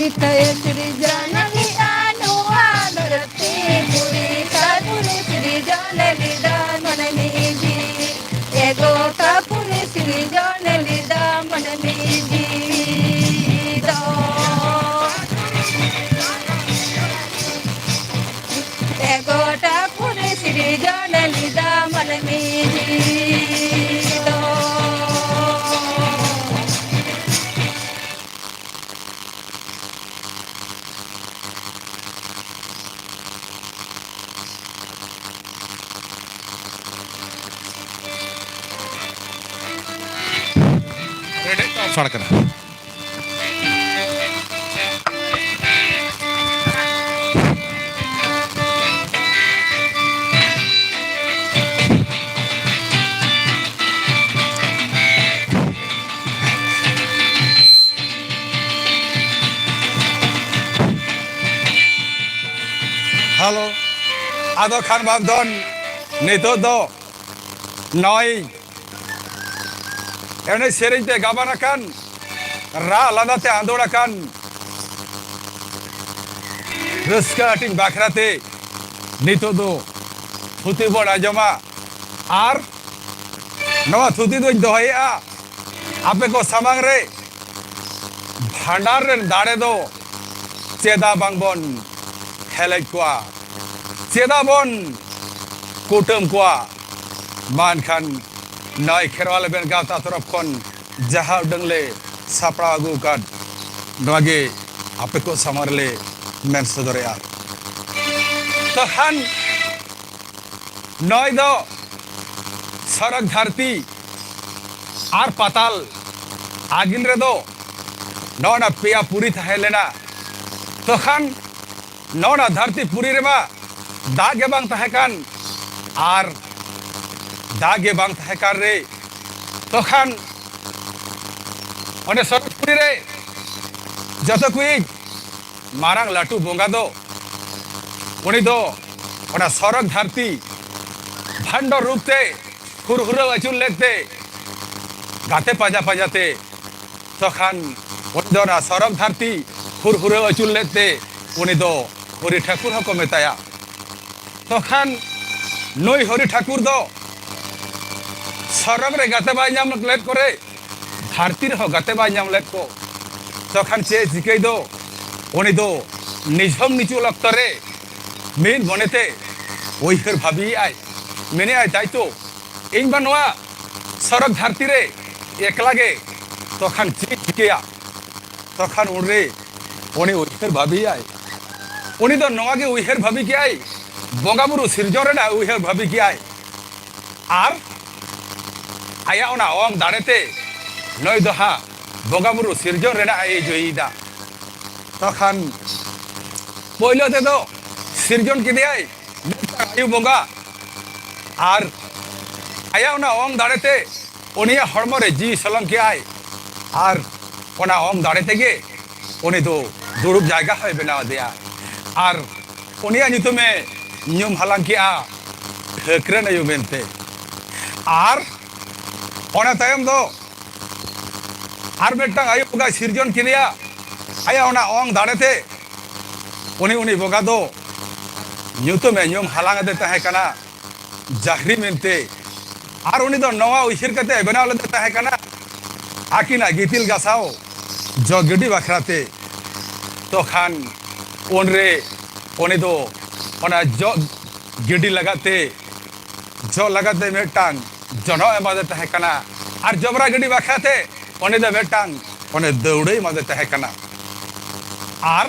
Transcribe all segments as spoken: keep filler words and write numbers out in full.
ᱥᱤᱨᱡᱚᱱ ᱞᱮᱫᱟ ᱱᱚᱣᱟ ᱫᱷᱟᱹᱨᱛᱤ ᱯᱩᱨᱤ, ᱛᱟᱨᱯᱚᱨᱮ ᱥᱤᱨᱡᱚᱱ ᱞᱮᱫᱟ ᱢᱟᱹᱱᱢᱤ ᱡᱤᱣᱤ᱾ ᱮ ᱜᱚᱴᱟ ᱯᱩᱨᱤ ᱥᱤᱨᱡᱚᱱ ᱞᱮᱫᱟ ᱢᱟᱹᱱᱢᱤ ᱡᱤᱣᱤ ᱫᱚ᱾ ᱮ ᱜᱚᱴᱟ ᱯᱩᱨᱤ ᱥᱤᱨᱡᱚᱱ ᱞᱮᱫᱟ ᱢᱟᱹᱱᱢᱤ ᱡᱤᱣᱤ ᱫᱚ᱾ ᱨᱮᱰᱮᱫ ᱛᱟᱢ ᱥᱟᱲ ᱠᱟᱱᱟ᱾ ᱦᱮᱞᱳ, ᱟᱫᱚ ᱠᱷᱟᱱ ᱵᱟᱝ ᱫᱚ ᱱᱤᱛᱚᱜ ᱫᱚ ᱱᱚᱜᱼᱚᱭ ᱮᱱᱮᱡ ᱥᱮᱨᱮᱧ ᱛᱮ ᱜᱟᱵᱟᱱ ᱟᱠᱟᱱ, ᱨᱟᱜ ᱞᱟᱸᱫᱟ ᱛᱮ ᱟᱸᱫᱳᱲ ᱟᱠᱟᱱ, ᱨᱟᱹᱥᱠᱟᱹ ᱦᱟᱹᱴᱤᱧ ᱵᱟᱠᱷᱨᱟ ᱛᱮ ᱱᱤᱛᱚᱜ ᱫᱚ ᱛᱷᱩᱛᱤ ᱵᱚᱱ ᱟᱸᱡᱚᱢᱟ᱾ ᱟᱨ ᱱᱚᱣᱟ ᱛᱷᱩᱛᱤ ᱫᱚᱧ ᱫᱚᱦᱚᱭᱮᱫᱼᱟ ᱟᱯᱮ ᱠᱚ ᱥᱟᱢᱟᱝ ᱨᱮ, ᱵᱷᱟᱸᱰᱟᱱ ᱨᱮᱱ ᱫᱟᱲᱮ ᱫᱚ ᱪᱮᱫᱟᱜ ᱵᱟᱝᱵᱚᱱ ᱦᱮᱞᱮᱡ ᱠᱚᱣᱟ, ᱪᱮᱫᱟᱜ ᱵᱚᱱ ᱠᱩᱴᱟᱹᱢ ᱠᱚᱣᱟ? ᱢᱟ ᱮᱱᱠᱷᱟᱱ ᱱᱚᱜᱼᱚᱭ ᱠᱷᱮᱨᱣᱟᱞ ᱮᱵᱷᱮᱱ ᱜᱟᱶᱛᱟ ᱛᱚᱨᱚᱯ ᱠᱷᱚᱱ ᱡᱟᱦᱟᱸ ᱩᱰᱟᱹᱝ ᱞᱮ ᱥᱟᱯᱲᱟᱣ ᱟᱹᱜᱩ ᱟᱠᱟᱫ, ᱱᱚᱣᱟ ᱜᱮ ᱟᱯᱮ ᱠᱚ ᱥᱟᱢᱟᱝ ᱨᱮᱞᱮ ᱢᱮᱱ ᱥᱚᱫᱚᱨᱮᱜᱼᱟ᱾ ᱛᱚ ᱠᱷᱟᱱ ᱱᱚᱜᱼᱚᱭ ᱫᱚ ᱥᱚᱨᱚᱜᱽ ᱫᱷᱟᱹᱨᱛᱤ ᱟᱨ ᱯᱟᱛᱟᱞ ᱟᱹᱜᱤᱞ ᱨᱮᱫᱚ ᱱᱚᱜᱼᱚ ᱱᱟ ᱯᱮᱭᱟ ᱯᱩᱨᱤ ᱛᱟᱦᱮᱸ ᱞᱮᱱᱟ᱾ ᱛᱚ ᱠᱷᱟᱱ ᱱᱚᱜᱼᱚ ᱱᱟ ᱫᱷᱟᱹᱨᱛᱤ ᱯᱩᱨᱤ ᱨᱮᱢᱟ ᱫᱟᱜ ᱜᱮ ᱵᱟᱝ ᱛᱟᱦᱮᱸ ᱠᱟᱱ, ᱟᱨ ᱫᱟᱜ ᱜᱮ ᱵᱟᱝ ᱛᱟᱦᱮᱸ ᱠᱟᱱ ᱨᱮ, ᱛᱚ ᱠᱷᱟᱱ ᱚᱸᱰᱮ ᱥᱚᱨᱚᱜᱽ ᱯᱩᱨᱤ ᱨᱮ ᱡᱚᱛᱚ ᱠᱷᱚᱱ ᱢᱟᱨᱟᱝ ᱞᱟᱹᱴᱩ ᱵᱚᱸᱜᱟ ᱫᱚ, ᱩᱱᱤ ᱫᱚ ᱚᱱᱟ ᱥᱚᱨᱚᱜᱽ ᱫᱷᱟᱹᱨᱛᱤ ᱵᱷᱟᱱᱰᱚ ᱨᱩᱯ ᱛᱮ ᱦᱩᱨᱦᱩᱨᱟᱹᱣ ᱟᱹᱪᱩᱨ ᱞᱮᱫ ᱛᱮ, ᱜᱟᱛᱮ ᱯᱟᱸᱡᱟ ᱯᱟᱸᱡᱟ ᱛᱮ, ᱛᱚᱠᱷᱟᱱ ᱩᱱᱤ ᱫᱚ ᱚᱱᱟ ᱥᱚᱨᱚᱜᱽ ᱫᱷᱟᱹᱨᱛᱤ ᱦᱩᱨ ᱦᱩᱨᱟᱹ ᱟᱹᱪᱩᱨ ᱞᱮᱫ ᱛᱮ ᱩᱱᱤ ᱫᱚ ᱦᱚᱨᱤ ᱴᱷᱟᱹᱠᱩᱨ ᱦᱚᱸᱠᱚ ᱢᱮᱛᱟᱭᱟ᱾ ᱛᱚᱠᱷᱟᱱ ᱱᱩᱭ ᱦᱚᱨᱤ ᱴᱷᱟᱹᱠᱩᱨ ᱫᱚ ᱥᱚᱨᱚᱜᱽ ᱨᱮ ᱜᱟᱛᱮ ᱵᱟᱭ ᱧᱟᱢ ᱞᱮᱫ ᱠᱚᱨᱮ ᱫᱷᱟᱹᱨᱛᱤ ᱨᱮᱦᱚᱸ ᱜᱟᱛᱮ ᱵᱟᱭ ᱧᱟᱢ ᱞᱮᱫ ᱠᱚ᱾ ᱛᱚᱠᱷᱟᱱ ᱪᱮᱫ ᱪᱤᱠᱟᱹᱭ ᱫᱚ, ᱩᱱᱤ ᱫᱚ ᱱᱤᱡᱷᱚᱢ ᱱᱤᱪᱩᱞ ᱚᱠᱛᱚ ᱨᱮ ᱢᱤᱫ ᱢᱚᱱᱮᱛᱮ ᱩᱭᱦᱟᱹᱨ ᱵᱷᱟᱹᱵᱤᱭᱮᱫᱼᱟᱭ, ᱢᱮᱱᱮᱫᱼᱟᱭ, ᱛᱟᱭᱛᱚ ᱤᱧ ᱢᱟ ᱱᱚᱣᱟ ᱥᱚᱨᱚᱜᱽ ᱫᱷᱟᱹᱨᱛᱤ ᱨᱮ ᱮᱠᱞᱟ ᱜᱮ, ᱛᱚᱠᱷᱟᱱ ᱪᱮᱫ ᱪᱤᱠᱟᱹᱭᱟ? ᱛᱚᱠᱷᱟᱱ ᱩᱱᱨᱮ ᱩᱱᱤ ᱩᱭᱦᱟᱹᱨ ᱵᱷᱟᱹᱵᱤᱭᱟᱭ, ᱩᱱᱤ ᱫᱚ ᱱᱚᱣᱟ ᱜᱮ ᱩᱭᱦᱟᱹᱨ ᱵᱷᱟᱹᱵᱤ ᱠᱮᱜᱼᱟᱭ, ᱵᱚᱸᱜᱟ ᱵᱩᱨᱩ ᱥᱤᱨᱡᱚᱱ ᱨᱮᱱᱟᱜ ᱩᱭᱦᱟᱹᱨ ᱵᱷᱟᱹᱵᱤ ᱠᱮᱜᱼᱟᱭ᱾ ᱟᱨ ᱟᱭᱟᱜ ᱚᱱᱟ ᱚᱝ ᱫᱟᱲᱮᱛᱮ ᱱᱩᱭ ᱫᱚ ᱦᱟᱸᱜ ᱵᱚᱸᱜᱟ ᱵᱩᱨᱩ ᱥᱤᱨᱡᱚᱱ ᱨᱮᱱᱟᱜ ᱮ ᱟᱹᱭᱡᱟᱹᱭᱮᱫᱟ᱾ ᱛᱚᱠᱷᱟᱱ ᱯᱳᱭᱞᱳ ᱛᱮᱫᱚ ᱥᱤᱨᱡᱚᱱ ᱠᱮᱫᱮᱭᱟᱭ ᱢᱤᱫᱴᱟᱝ ᱟᱭᱳ ᱵᱚᱸᱜᱟ, ᱟᱨ ᱟᱭᱟᱜ ᱚᱱᱟ ᱚᱝ ᱫᱟᱲᱮᱛᱮ ᱩᱱᱤᱭᱟᱜ ᱦᱚᱲᱢᱚ ᱨᱮ ᱡᱤᱣᱤ ᱥᱚᱞᱚᱝ ᱠᱮᱜᱼᱟᱭ, ᱟᱨ ᱚᱱᱟ ᱚᱝ ᱫᱟᱲᱮ ᱛᱮᱜᱮ ᱩᱱᱤ ᱫᱚ ᱫᱩᱲᱩᱵ ᱡᱟᱭᱜᱟ ᱦᱚᱸᱭ ᱵᱮᱱᱟᱣ ᱟᱫᱮᱭᱟ, ᱟᱨ ᱩᱱᱤᱭᱟᱜ ᱧᱩᱛᱩᱢᱮ ᱧᱩᱢ ᱦᱟᱞᱟᱝ ᱠᱮᱜᱼᱟ ᱴᱷᱟᱹᱠᱨᱟᱹᱱ ᱟᱭᱳ ᱢᱮᱱᱛᱮ᱾ ᱟᱨ ᱚᱱᱟ ᱛᱟᱭᱚᱢ ᱫᱚ ᱟᱨ ᱢᱤᱫᱴᱟᱝ ᱟᱭᱳ ᱵᱚᱸᱜᱟᱭ ᱥᱤᱨᱡᱚᱱ ᱠᱮᱫᱮᱭᱟ᱾ ᱟᱭᱟᱜ ᱚᱱᱟ ᱚᱝ ᱫᱟᱲᱮᱛᱮ ᱩᱱᱤ, ᱩᱱᱤ ᱵᱚᱸᱜᱟ ᱫᱚ ᱧᱩᱛᱩᱢᱮ ᱧᱩᱢ ᱦᱟᱞᱟᱝ ᱟᱫᱮ ᱛᱟᱦᱮᱸ ᱠᱟᱱᱟ ᱡᱟᱦᱨᱤ ᱢᱮᱱᱛᱮ᱾ ᱟᱨ ᱩᱱᱤ ᱫᱚ ᱱᱚᱣᱟ ᱩᱭᱦᱟᱹᱨ ᱠᱟᱛᱮ ᱵᱮᱱᱟᱣ ᱞᱮᱫᱮ ᱛᱟᱦᱮᱸ ᱠᱟᱱᱟ ᱟᱹᱠᱤᱱᱟᱜ ᱜᱤᱛᱤᱞ ᱜᱟᱥᱟᱣ ᱡᱚᱜ ᱜᱤᱰᱤ ᱵᱟᱠᱷᱨᱟ ᱛᱮ᱾ ᱛᱚᱠᱷᱟᱱ ᱩᱱᱨᱮ ᱩᱱᱤ ᱫᱚ ᱚᱱᱟ ᱡᱚᱜ ᱜᱤᱰᱤ ᱞᱟᱜᱟᱫ ᱛᱮ, ᱡᱚᱜ ᱞᱟᱜᱟᱫ ᱛᱮ ᱢᱤᱫᱴᱟᱝ ᱡᱚᱱᱚᱜ ᱮᱢᱟᱫᱮ ᱛᱟᱦᱮᱸ ᱠᱟᱱᱟ, ᱟᱨ ᱡᱚᱵᱽᱨᱟ ᱜᱤᱰᱤ ᱵᱟᱠᱷᱨᱟ ᱛᱮ ᱩᱱᱤ ᱫᱚ ᱢᱤᱫᱴᱟᱝ ᱚᱱᱮ ᱫᱟᱹᱣᱲᱟᱹᱭ ᱮᱢᱟᱫᱮ ᱛᱟᱦᱮᱸ ᱠᱟᱱᱟ᱾ ᱟᱨ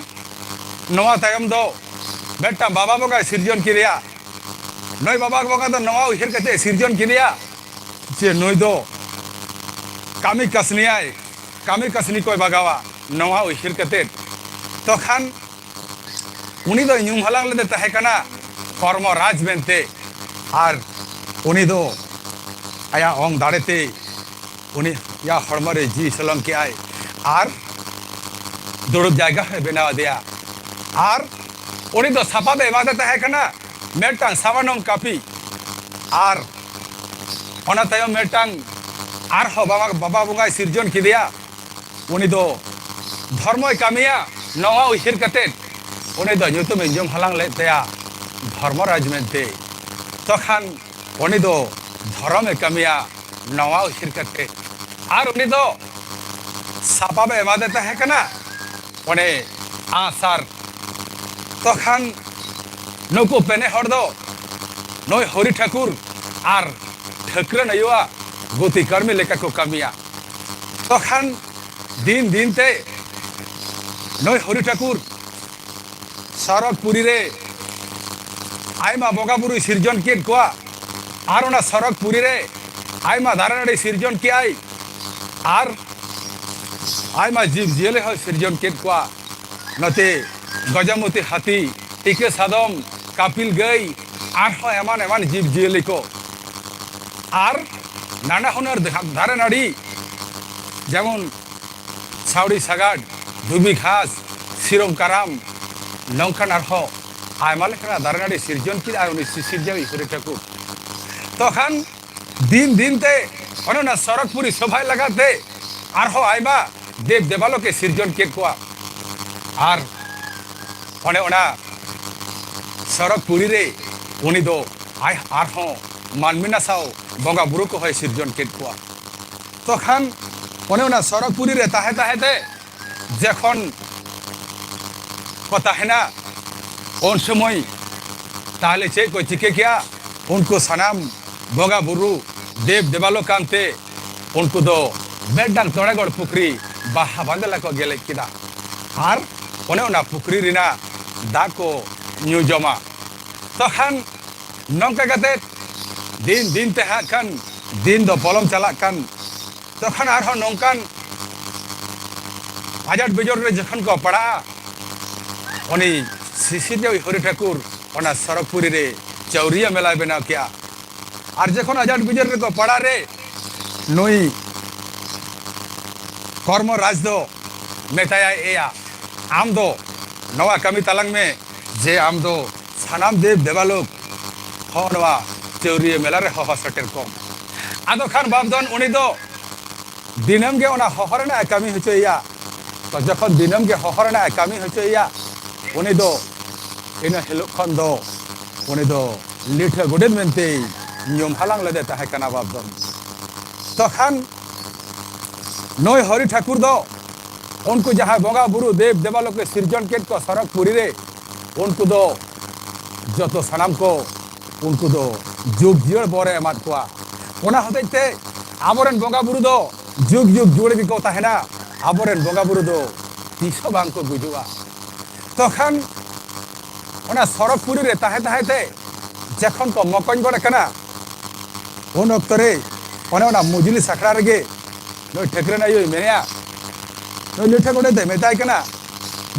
ᱱᱚᱣᱟ ᱛᱟᱭᱚᱢ ᱫᱚ ᱢᱤᱫᱴᱟᱝ ᱵᱟᱵᱟ ᱵᱚᱸᱜᱟᱭ ᱥᱤᱨᱡᱚᱱ ᱠᱮᱫᱮᱭᱟ᱾ ᱱᱩᱭ ᱵᱟᱵᱟ ᱵᱚᱸᱜᱟ ᱫᱚ ᱱᱚᱣᱟ ᱩᱭᱦᱟᱹᱨ ᱠᱟᱛᱮ ᱥᱤᱨᱡᱚᱱ ᱠᱮᱫᱮᱭᱟ ᱡᱮ ᱱᱩᱭ ᱫᱚ ᱠᱟᱹᱢᱤ ᱠᱟᱹᱥᱱᱤᱭᱟᱭ, ᱠᱟᱹᱢᱤ ᱠᱟᱹᱥᱱᱤ ᱠᱚᱭ ᱵᱟᱜᱟᱣᱟ, ᱱᱚᱣᱟ ᱩᱭᱦᱟᱹᱨ ᱠᱟᱛᱮ᱾ ᱛᱚᱠᱷᱟᱱ ᱩᱱᱤ ᱫᱚᱭ ᱧᱩᱢ ᱦᱟᱞᱟᱝ ᱞᱮᱫᱮ ᱛᱟᱦᱮᱸ ᱠᱟᱱᱟ ᱦᱚᱲᱢᱚ ᱨᱟᱡᱽ ᱢᱮᱱᱛᱮ, ᱟᱨ ᱩᱱᱤ ᱫᱚ ᱟᱭᱟᱜ ᱚᱝ ᱫᱟᱲᱮᱛᱮ ᱩᱱᱤᱭᱟᱜ ᱦᱚᱲᱢᱚ ᱨᱮ ᱡᱤᱣᱤ ᱥᱚᱞᱚᱝ ᱠᱮᱜᱼᱟᱭ, ᱟᱨ ᱫᱩᱲᱩᱵ ᱡᱟᱭᱜᱟ ᱦᱚᱸᱭ ᱵᱮᱱᱟᱣ ᱟᱫᱮᱭᱟ᱾ ᱟᱨ ᱩᱱᱤ ᱫᱚ ᱥᱟᱯᱟᱵ ᱮ ᱮᱢᱟᱫᱮ ᱛᱟᱦᱮᱸ ᱠᱟᱱᱟ ᱢᱤᱫᱴᱟᱝ ᱥᱟᱵᱟᱱᱚᱢ ᱠᱟᱹᱯᱤ, ᱟᱨ ᱚᱱᱟ ᱛᱟᱭᱚᱢ ᱢᱤᱫᱴᱟᱝ ᱟᱨᱦᱚᱸ ᱵᱟᱵᱟ, ᱵᱟᱵᱟ ᱵᱚᱸᱜᱟᱭ ᱥᱤᱨᱡᱚᱱ ᱠᱮᱫᱮᱭᱟ᱾ ᱩᱱᱤ ᱫᱚ ᱫᱷᱚᱨᱢᱚᱭ ᱠᱟᱹᱢᱤᱭᱟ, ᱱᱚᱣᱟ ᱩᱭᱦᱟᱹᱨ ᱠᱟᱛᱮ ᱩᱱᱤ ᱫᱚ ᱧᱩᱛᱩᱢ ᱮ ᱧᱩᱢ ᱦᱟᱞᱟᱝ ᱞᱮᱫ ᱛᱟᱭᱟ ᱫᱷᱚᱨᱢᱚᱨᱟᱡᱽ ᱢᱮᱱᱛᱮ᱾ ᱛᱚᱠᱷᱟᱱ ᱩᱱᱤ ᱫᱚ ᱫᱷᱚᱨᱚᱢ ᱮ ᱠᱟᱹᱢᱤᱭᱟ, ᱱᱚᱣᱟ ᱩᱭᱦᱟᱹᱨ ᱠᱟᱛᱮ᱾ ᱟᱨ ᱩᱱᱤ ᱫᱚ ᱥᱟᱯᱟᱵ ᱮ ᱮᱢᱟᱫᱮ ᱛᱟᱦᱮᱸ ᱠᱟᱱᱟ ᱚᱱᱮ ᱟᱸᱜᱼᱥᱟᱨ᱾ ᱛᱚᱠᱷᱟᱱ ᱱᱩᱠᱩ ᱯᱮᱱᱮ ᱦᱚᱲ ᱫᱚ ᱱᱩᱭ ᱦᱚᱨᱤ ᱴᱷᱟᱹᱠᱩᱨ ᱟᱨ ᱴᱷᱟᱹᱠᱨᱟᱹᱱ ᱟᱭᱳᱣᱟᱜ ᱜᱩᱛᱤ ᱠᱟᱹᱲᱢᱤ ᱞᱮᱠᱟ ᱠᱚ ᱠᱟᱹᱢᱤᱭᱟ᱾ ᱛᱚᱠᱷᱟᱱ ᱫᱤᱱ ᱫᱤᱱ ᱛᱮ ᱱᱩᱭ ᱦᱚᱨᱤ ᱴᱷᱟᱹᱠᱩᱨ ᱥᱚᱨᱚᱜᱽ ᱯᱩᱨᱤ ᱨᱮ ᱟᱭᱢᱟ ᱵᱚᱸᱜᱟ ᱵᱩᱨᱩᱭ ᱥᱤᱨᱡᱚᱱ ᱠᱮᱫ ᱠᱚᱣᱟ᱾ ᱟᱨ ᱚᱱᱟ ᱥᱚᱨᱚᱜᱽ ᱯᱩᱨᱤ ᱨᱮ ᱟᱭᱢᱟ ᱫᱟᱨᱮ ᱱᱟᱹᱲᱤ ᱥᱤᱨᱡᱚᱱ ᱠᱮᱜᱼᱟᱭ᱾ ᱟᱨ ᱟᱭᱢᱟ ᱡᱤᱵᱽ ᱡᱤᱭᱟᱹᱞᱤ ᱦᱚᱸᱭ ᱥᱤᱨᱡᱚᱱ ᱠᱮᱫ ᱠᱚᱣᱟ᱾ ᱱᱚᱛᱮ ᱜᱚᱡᱚᱢᱚᱛᱤ ᱦᱟᱹᱛᱤ, ᱴᱤᱠᱟᱹ ᱥᱟᱫᱚᱢ, ᱠᱟᱯᱤᱞ ᱜᱟᱹᱭ, ᱟᱨᱦᱚᱸ ᱮᱢᱟᱱ ᱮᱢᱟᱱ ᱡᱤᱵᱽ ᱡᱤᱭᱟᱹᱞᱤ ᱠᱚ᱾ ᱟᱨ ᱱᱟᱱᱟ ᱦᱩᱱᱟᱹᱨ ᱫᱷᱟ-, ᱫᱟᱨᱮ ᱱᱟᱹᱲᱤ, ᱡᱮᱢᱚᱱ ᱥᱟᱹᱣᱲᱤ ᱥᱟᱜᱟᱫ, ᱫᱷᱩᱵᱤ ᱜᱷᱟᱥ, ᱥᱤᱨᱚᱢ ᱠᱟᱨᱟᱢ, ᱱᱚᱝᱠᱟᱱ ᱟᱨᱦᱚᱸ ᱟᱭᱢᱟ ᱞᱮᱠᱟᱱᱟᱜ ᱫᱟᱨᱮ ᱱᱟᱹᱲᱤ ᱥᱤᱨᱡᱚᱱ ᱠᱮᱫᱼᱟᱭ ᱩᱱᱤ ᱥᱤᱥᱤᱨᱡᱟᱹᱣᱤᱡ ᱦᱚᱨᱤ ᱴᱷᱟᱹᱠᱩᱨ᱾ ᱛᱚᱠᱷᱟᱱ ᱫᱤᱱ ᱫᱤᱱ ᱛᱮ ᱚᱱᱮ ᱚᱱᱟ ᱥᱚᱨᱚᱜᱽ ᱯᱩᱨᱤ ᱥᱚᱵᱷᱟᱭ ᱞᱟᱜᱟᱛᱮ ᱟᱨᱦᱚᱸ ᱟᱭᱢᱟ ᱫᱮᱵ ᱫᱮᱵᱟᱞᱳᱠ ᱮ ᱥᱤᱨᱡᱚᱱ ᱠᱮᱫ ᱠᱚᱣᱟ᱾ ᱟᱨ ᱚᱱᱮ ᱚᱱᱟ ᱥᱚᱨᱚᱜᱽ ᱯᱩᱨᱤ ᱨᱮ ᱩᱱᱤ ᱫᱚ ᱟᱭ ᱟᱨᱦᱚᱸ ᱢᱟᱹᱱᱢᱤ ᱱᱟᱥᱟᱣ ᱵᱚᱸᱜᱟ ᱵᱩᱨᱩ ᱠᱚᱦᱚᱸᱭ ᱥᱤᱨᱡᱚᱱ ᱠᱮᱫ ᱠᱚᱣᱟ᱾ ᱛᱚᱠᱷᱟᱱ ᱚᱱᱮ ᱚᱱᱟ ᱥᱚᱨᱚᱜᱽ ᱯᱩᱨᱤ ᱨᱮ ᱛᱟᱦᱮᱸ ᱛᱟᱦᱮᱸ ᱛᱮ ᱡᱚᱠᱷᱚᱱ ᱠᱚ ᱛᱟᱦᱮᱱᱟ, ᱩᱱ ᱥᱚᱢᱚᱭ ᱛᱟᱦᱞᱮ ᱪᱮᱫ ᱠᱚ ᱪᱤᱠᱟᱹ ᱠᱮᱜᱼᱟ? ᱩᱱᱠᱩ ᱥᱟᱱᱟᱢ ᱵᱚᱸᱜᱟ ᱵᱩᱨᱩ ᱫᱮᱵ ᱫᱮᱵᱟᱞᱳᱠ ᱠᱟᱱᱛᱮ ᱩᱱᱠᱩ ᱫᱚ ᱢᱤᱫᱴᱟᱝ ᱛᱚᱲᱮᱜᱚᱲ ᱯᱩᱠᱷᱨᱤ ᱵᱟᱦᱟ ᱵᱟᱸᱫᱮ ᱞᱮᱠᱟ ᱠᱚ ᱜᱮᱞᱮᱡ ᱠᱮᱫᱟ᱾ ᱟᱨ ᱚᱱᱮ ᱚᱱᱟ ᱯᱩᱠᱷᱨᱤ ᱨᱮᱱᱟᱜ ᱫᱟᱜ ᱠᱚ ᱧᱩ ᱡᱚᱢᱟ᱾ ᱛᱚᱠᱷᱟᱱ ᱱᱚᱝᱠᱟ ᱠᱟᱛᱮ ᱫᱤᱱ ᱫᱤᱱ ᱛᱮ ᱦᱟᱸᱜ ᱠᱷᱟᱱ ᱫᱤᱱ ᱫᱚ ᱯᱚᱞᱚᱢ ᱪᱟᱞᱟᱜ ᱠᱟᱱ᱾ ᱛᱚᱠᱷᱚᱱ ᱟᱨᱦᱚᱸ ᱱᱚᱝᱠᱟᱱ ᱟᱡᱟᱴ ᱵᱤᱡᱚᱴ ᱨᱮ ᱡᱚᱠᱷᱚᱱ ᱠᱚ ᱯᱟᱲᱟᱜᱼᱟ, ᱩᱱᱤ ᱥᱤᱥᱤᱨᱡᱟᱹᱣᱤᱡ ᱦᱚᱨᱤ ᱴᱷᱟᱹᱠᱩᱨ ᱚᱱᱟ ᱥᱚᱨᱚᱜᱽ ᱯᱩᱨᱤ ᱨᱮ ᱪᱟᱹᱣᱨᱤᱭᱟᱹ ᱢᱮᱞᱟᱭ ᱵᱮᱱᱟᱣ ᱠᱮᱜᱼᱟ᱾ ᱟᱨ ᱡᱚᱠᱷᱚᱱ ᱟᱡᱟᱴ ᱵᱤᱡᱚᱴ ᱨᱮᱠᱚ ᱯᱟᱲᱟᱜ ᱨᱮ ᱱᱩᱭ ᱠᱚᱨᱢᱚ ᱨᱟᱡᱽ ᱫᱚ ᱢᱮᱛᱟᱭᱟᱭ, "ᱮᱭᱟ, ᱟᱢ ᱫᱚ ᱱᱚᱣᱟ ᱠᱟᱹᱢᱤ ᱛᱟᱞᱟᱝ ᱢᱮ ᱡᱮ ᱟᱢ ᱫᱚ ᱥᱟᱱᱟᱢ ᱫᱮᱵ ᱫᱮᱵᱟᱞᱳᱠ ᱦᱚᱸ ᱱᱚᱣᱟ ᱪᱟᱹᱣᱨᱤᱭᱟᱹ ᱢᱮᱞᱟ ᱨᱮ ᱦᱚᱦᱚ ᱥᱮᱴᱮᱨ ᱠᱚᱢ᱾" ᱟᱫᱚ ᱠᱷᱟᱱ ᱵᱟᱯᱫᱷᱚᱱ ᱩᱱᱤ ᱫᱚ ᱫᱤᱱᱟᱹᱢ ᱜᱮ ᱚᱱᱟ ᱦᱚᱦᱚ ᱨᱮᱱᱟᱜ ᱮ ᱠᱟᱹᱢᱤ ᱦᱚᱪᱚᱭᱮᱭᱟ᱾ ᱛᱚ ᱡᱚᱠᱷᱚᱱ ᱫᱤᱱᱟᱹᱢ ᱜᱮ ᱦᱚᱦᱚ ᱨᱮᱱᱟᱜ ᱮ ᱠᱟᱹᱢᱤ ᱦᱚᱪᱚᱭᱮᱭᱟ, ᱩᱱᱤ ᱫᱚ ᱤᱱᱟᱹ ᱦᱤᱞᱳᱜ ᱠᱷᱚᱱ ᱫᱚ ᱩᱱᱤ ᱫᱚ ᱞᱤᱴᱷᱟᱹ ᱜᱚᱰᱮᱛ ᱢᱮᱱᱛᱮᱭ ᱧᱩᱢ ᱦᱟᱞᱟᱝ ᱞᱮᱫᱮ ᱛᱟᱦᱮᱸ ᱠᱟᱱᱟ ᱵᱟᱯ ᱫᱚ᱾ ᱛᱚᱠᱷᱟᱱ ᱱᱩᱭ ᱦᱚᱨᱤ ᱴᱷᱟᱹᱠᱩᱨ ᱫᱚ ᱩᱱᱠᱩ ᱡᱟᱦᱟᱸᱭ ᱵᱚᱸᱜᱟ ᱵᱩᱨᱩ ᱫᱮᱵ ᱫᱮᱵᱟᱞᱳᱠ ᱮ ᱥᱤᱨᱡᱚᱱ ᱠᱮᱫ ᱠᱚ ᱥᱚᱨᱚᱜᱽᱯᱩᱨᱤ ᱨᱮ, ᱩᱱᱠᱩ ᱫᱚ ᱡᱚᱛᱚ ᱥᱟᱱᱟᱢ ᱠᱚ ᱩᱱᱠᱩ ᱫᱚ ᱡᱩᱜᱽ ᱡᱤᱭᱟᱹᱲ ᱵᱚᱨᱮ ᱮᱢᱟᱫ ᱠᱚᱣᱟ᱾ ᱚᱱᱟ ᱦᱚᱛᱮᱡ ᱛᱮ ᱟᱵᱚᱨᱮᱱ ᱵᱚᱸᱜᱟ ᱵᱩᱨᱩ ᱫᱚ ᱡᱩᱜᱽ ᱡᱩᱜᱽ ᱡᱩᱭᱟᱹᱲ ᱜᱮᱠᱚ ᱛᱟᱦᱮᱱᱟ᱾ ᱟᱵᱚᱨᱮᱱ ᱵᱚᱸᱜᱟ ᱵᱩᱨᱩ ᱫᱚ ᱛᱤᱥ ᱦᱚᱸ ᱵᱟᱝ ᱠᱚ ᱜᱩᱡᱩᱜᱼᱟ᱾ ᱛᱚᱠᱷᱟᱱ ᱚᱱᱟ ᱥᱚᱨᱚᱜᱽᱯᱩᱨᱤ ᱨᱮ ᱛᱟᱦᱮᱸ ᱛᱟᱦᱮᱸ ᱛᱮ ᱡᱚᱠᱷᱚᱱ ᱠᱚ ᱢᱚᱠᱚᱧ ᱜᱚᱫ ᱟᱠᱟᱱᱟ, ᱩᱱ ᱚᱠᱛᱚ ᱨᱮ ᱚᱱᱮ ᱚᱱᱟ ᱢᱩᱡᱽᱞᱤ ᱥᱟᱠᱲᱟ ᱨᱮᱜᱮ ᱱᱩᱭ ᱴᱷᱟᱹᱠᱨᱟᱹᱱ ᱟᱭᱳᱭ ᱢᱮᱱᱮᱜᱼᱟ, ᱱᱩᱭ ᱞᱤᱴᱷᱟᱹ ᱜᱚᱰᱮᱛ ᱮ ᱢᱮᱛᱟᱭ ᱠᱟᱱᱟ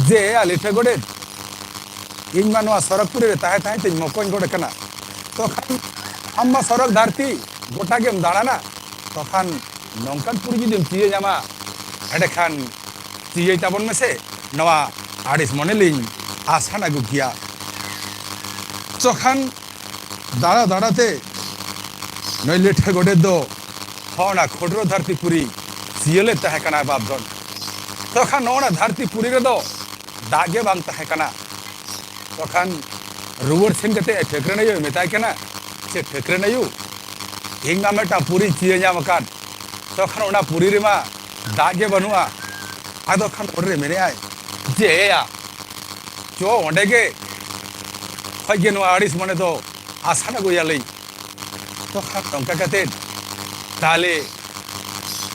ᱡᱮ, "ᱮᱭᱟ ᱞᱤᱴᱷᱟᱹ ᱜᱚᱰᱮᱛ, ᱤᱧ ᱢᱟ ᱱᱚᱣᱟ ᱥᱚᱨᱚᱜᱽᱯᱩᱨᱤ ᱨᱮ ᱛᱟᱦᱮᱸ ᱛᱟᱦᱮᱸ ᱛᱮᱧ ᱢᱚᱠᱚᱧ ᱜᱚᱫ ᱟᱠᱟᱱᱟ᱾ ᱛᱚᱠᱷᱟᱱ ᱟᱢ ᱢᱟ ᱥᱚᱨᱚᱜᱽ ᱫᱷᱟᱹᱨᱛᱤ ᱜᱚᱴᱟ ᱜᱮᱢ ᱫᱟᱬᱟᱱᱟ, ᱛᱚᱠᱷᱟᱱ ᱱᱚᱝᱠᱟᱱ ᱯᱩᱨᱤ ᱡᱩᱫᱤᱢ ᱪᱤᱭᱟᱹ ᱧᱟᱢᱟ, ᱮᱸᱰᱮᱠᱷᱟᱱ ᱪᱤᱭᱟᱹᱭ ᱛᱟᱵᱚᱱ ᱢᱮᱥᱮ, ᱱᱚᱣᱟ ᱟᱹᱲᱤᱥ ᱢᱚᱱᱮ ᱞᱤᱧ ᱟᱥᱟᱱ ᱟᱹᱜᱩ ᱠᱮᱭᱟ᱾" ᱛᱚᱠᱷᱟᱱ ᱫᱟᱬᱟ ᱫᱟᱬᱟ ᱛᱮ ᱱᱩᱭ ᱞᱤᱴᱷᱟᱹ ᱜᱚᱰᱮᱛ ᱫᱚ ᱦᱚᱸ ᱚᱱᱟ ᱠᱷᱚᱰᱨᱚ ᱫᱷᱟᱹᱨᱛᱤ ᱯᱩᱨᱤ ᱥᱤᱭᱟᱹ ᱞᱮᱫ ᱛᱟᱦᱮᱸ ᱠᱟᱱᱟ ᱵᱟᱯ ᱫᱚ᱾ ᱛᱚᱠᱷᱟᱱ ᱱᱚᱜᱼᱚ ᱱᱟ ᱫᱷᱟᱹᱨᱛᱤ ᱯᱩᱨᱤ ᱨᱮᱫᱚ ᱫᱟᱜ ᱜᱮ ᱵᱟᱝ ᱛᱟᱦᱮᱸ ᱠᱟᱱᱟ᱾ ᱛᱚᱠᱷᱟᱱ ᱨᱩᱣᱟᱹᱲ ᱥᱮᱱ ᱠᱟᱛᱮ ᱴᱷᱟᱹᱠᱨᱟᱹᱱ ᱟᱭᱳᱭ ᱢᱮᱛᱟᱭ ᱠᱟᱱᱟ, "ᱥᱮ ᱴᱷᱟᱹᱠᱨᱟᱹᱱ ᱟᱭᱳ, ᱤᱧ ᱢᱟ ᱢᱤᱫᱴᱟᱝ ᱯᱩᱨᱤᱧ ᱪᱤᱭᱟᱹ ᱧᱟᱢ ᱟᱠᱟᱫ, ᱛᱚᱠᱷᱟᱱ ᱚᱱᱟ ᱯᱩᱨᱤ ᱨᱮᱢᱟ ᱫᱟᱜ ᱜᱮ ᱵᱟᱹᱱᱩᱜᱼᱟ᱾" ᱟᱫᱚ ᱠᱷᱟᱱ ᱚᱸᱰᱮ ᱢᱮᱱᱮᱫᱼᱟᱭ ᱡᱮ, "ᱮᱭᱟ, ᱪᱚ ᱚᱸᱰᱮ ᱜᱮ ᱠᱷᱚᱡ ᱜᱮ ᱱᱚᱣᱟ ᱟᱹᱲᱤᱥ ᱢᱚᱱᱮ ᱫᱚ ᱟᱥᱟᱱ ᱟᱹᱜᱩᱭᱟᱞᱤᱧ᱾" ᱛᱚᱠᱷᱟᱱ ᱱᱚᱝᱠᱟ ᱠᱟᱛᱮ ᱛᱟᱦᱞᱮ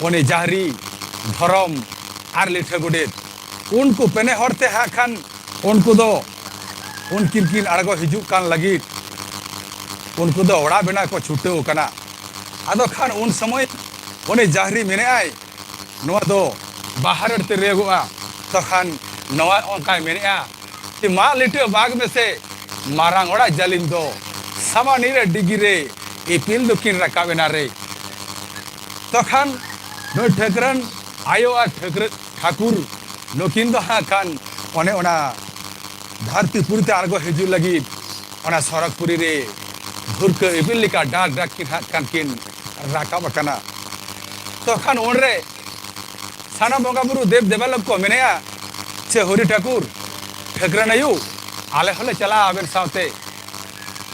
ᱩᱱᱤ ᱡᱟᱦᱨᱤ, ᱫᱷᱚᱨᱚᱢ ᱟᱨ ᱞᱤᱴᱷᱟᱹ ᱜᱚᱰᱮᱛ, ᱩᱱᱠᱩ ᱯᱮᱱᱮ ᱦᱚᱲ ᱛᱮ ᱦᱟᱸᱜ ᱠᱷᱟᱱ ᱩᱱᱠᱩ ᱫᱚ ᱩᱱᱠᱤᱱ ᱠᱤᱱ ᱟᱬᱜᱚ ᱦᱤᱡᱩᱜ ᱠᱟᱱ ᱞᱟᱹᱜᱤᱫ ᱩᱱᱠᱩ ᱫᱚ ᱚᱲᱟᱜ ᱵᱮᱱᱟᱣ ᱠᱚ ᱪᱷᱩᱴᱟᱹᱣ ᱠᱟᱱᱟ᱾ ᱟᱫᱚ ᱠᱷᱟᱱ ᱩᱱ ᱥᱚᱢᱚᱭ ᱩᱱᱤ ᱡᱟᱦᱨᱤ ᱢᱮᱱᱮᱫᱼᱟᱭ, ᱱᱚᱣᱟ ᱫᱚ ᱵᱟᱦᱟ ᱨᱟᱹᱲ ᱛᱮ ᱞᱟᱹᱭᱟᱹᱜᱚᱜᱼᱟ᱾ ᱛᱚᱠᱷᱟᱱ ᱱᱚᱣᱟ ᱚᱱᱠᱟᱭ ᱢᱮᱱᱮᱫᱼᱟ, ᱢᱟᱜ ᱞᱤᱴᱟᱹ ᱵᱟᱜᱽ ᱢᱮᱥᱮ, ᱢᱟᱨᱟᱝ ᱚᱲᱟᱜ ᱡᱟᱹᱞᱤᱢ ᱫᱚ, ᱥᱟᱢᱟᱱᱤ ᱨᱮ ᱰᱤᱜᱤ ᱨᱮ ᱤᱯᱤᱞ ᱫᱚᱠᱤᱱ ᱨᱟᱠᱟᱵ ᱮᱱᱟ ᱨᱮ᱾ ᱛᱚᱠᱷᱟᱱ ᱱᱩᱭ ᱴᱷᱟᱹᱠᱨᱟᱹᱱ ᱟᱭᱳ ᱟᱨ ᱴᱷᱟᱹᱠᱨᱟᱹ ᱴᱷᱟᱹᱠᱩᱨ ᱱᱩᱠᱤᱱ ᱫᱚ ᱦᱟᱸᱜ ᱠᱷᱟᱱ ᱚᱱᱮ ᱚᱱᱟ ᱫᱷᱟᱹᱨᱛᱤ ᱯᱩᱨᱤ ᱛᱮ ᱟᱬᱜᱚ ᱦᱤᱡᱩᱜ ᱞᱟᱹᱜᱤᱫ ᱚᱱᱟ ᱥᱚᱨᱚᱜᱽ ᱯᱩᱨᱤ ᱨᱮ ᱵᱷᱩᱨᱠᱟᱹ ᱤᱯᱤᱞ ᱞᱮᱠᱟ ᱰᱟᱠ ᱰᱟᱠ ᱠᱤᱱ ᱦᱟᱸᱜ ᱠᱷᱟᱱ ᱠᱤᱱ ᱨᱟᱠᱟᱵ ᱟᱠᱟᱱᱟ᱾ ᱛᱚᱠᱷᱟᱱ ᱩᱱᱨᱮ ᱥᱟᱱᱟᱢ ᱵᱚᱸᱜᱟ ᱵᱩᱨᱩ ᱫᱮᱵ ᱫᱮᱵᱟᱞᱳᱠ ᱠᱚ ᱢᱮᱱᱮᱜᱼᱟ, ᱪᱮ ᱦᱚᱨᱤ ᱴᱷᱟᱹᱠᱩᱨ, ᱴᱷᱟᱹᱠᱨᱟᱹᱱ ᱟᱭᱳ, ᱟᱞᱮ ᱦᱚᱸᱞᱮ ᱪᱟᱞᱟᱜᱼᱟ ᱟᱵᱮᱱ ᱥᱟᱶᱛᱮ᱾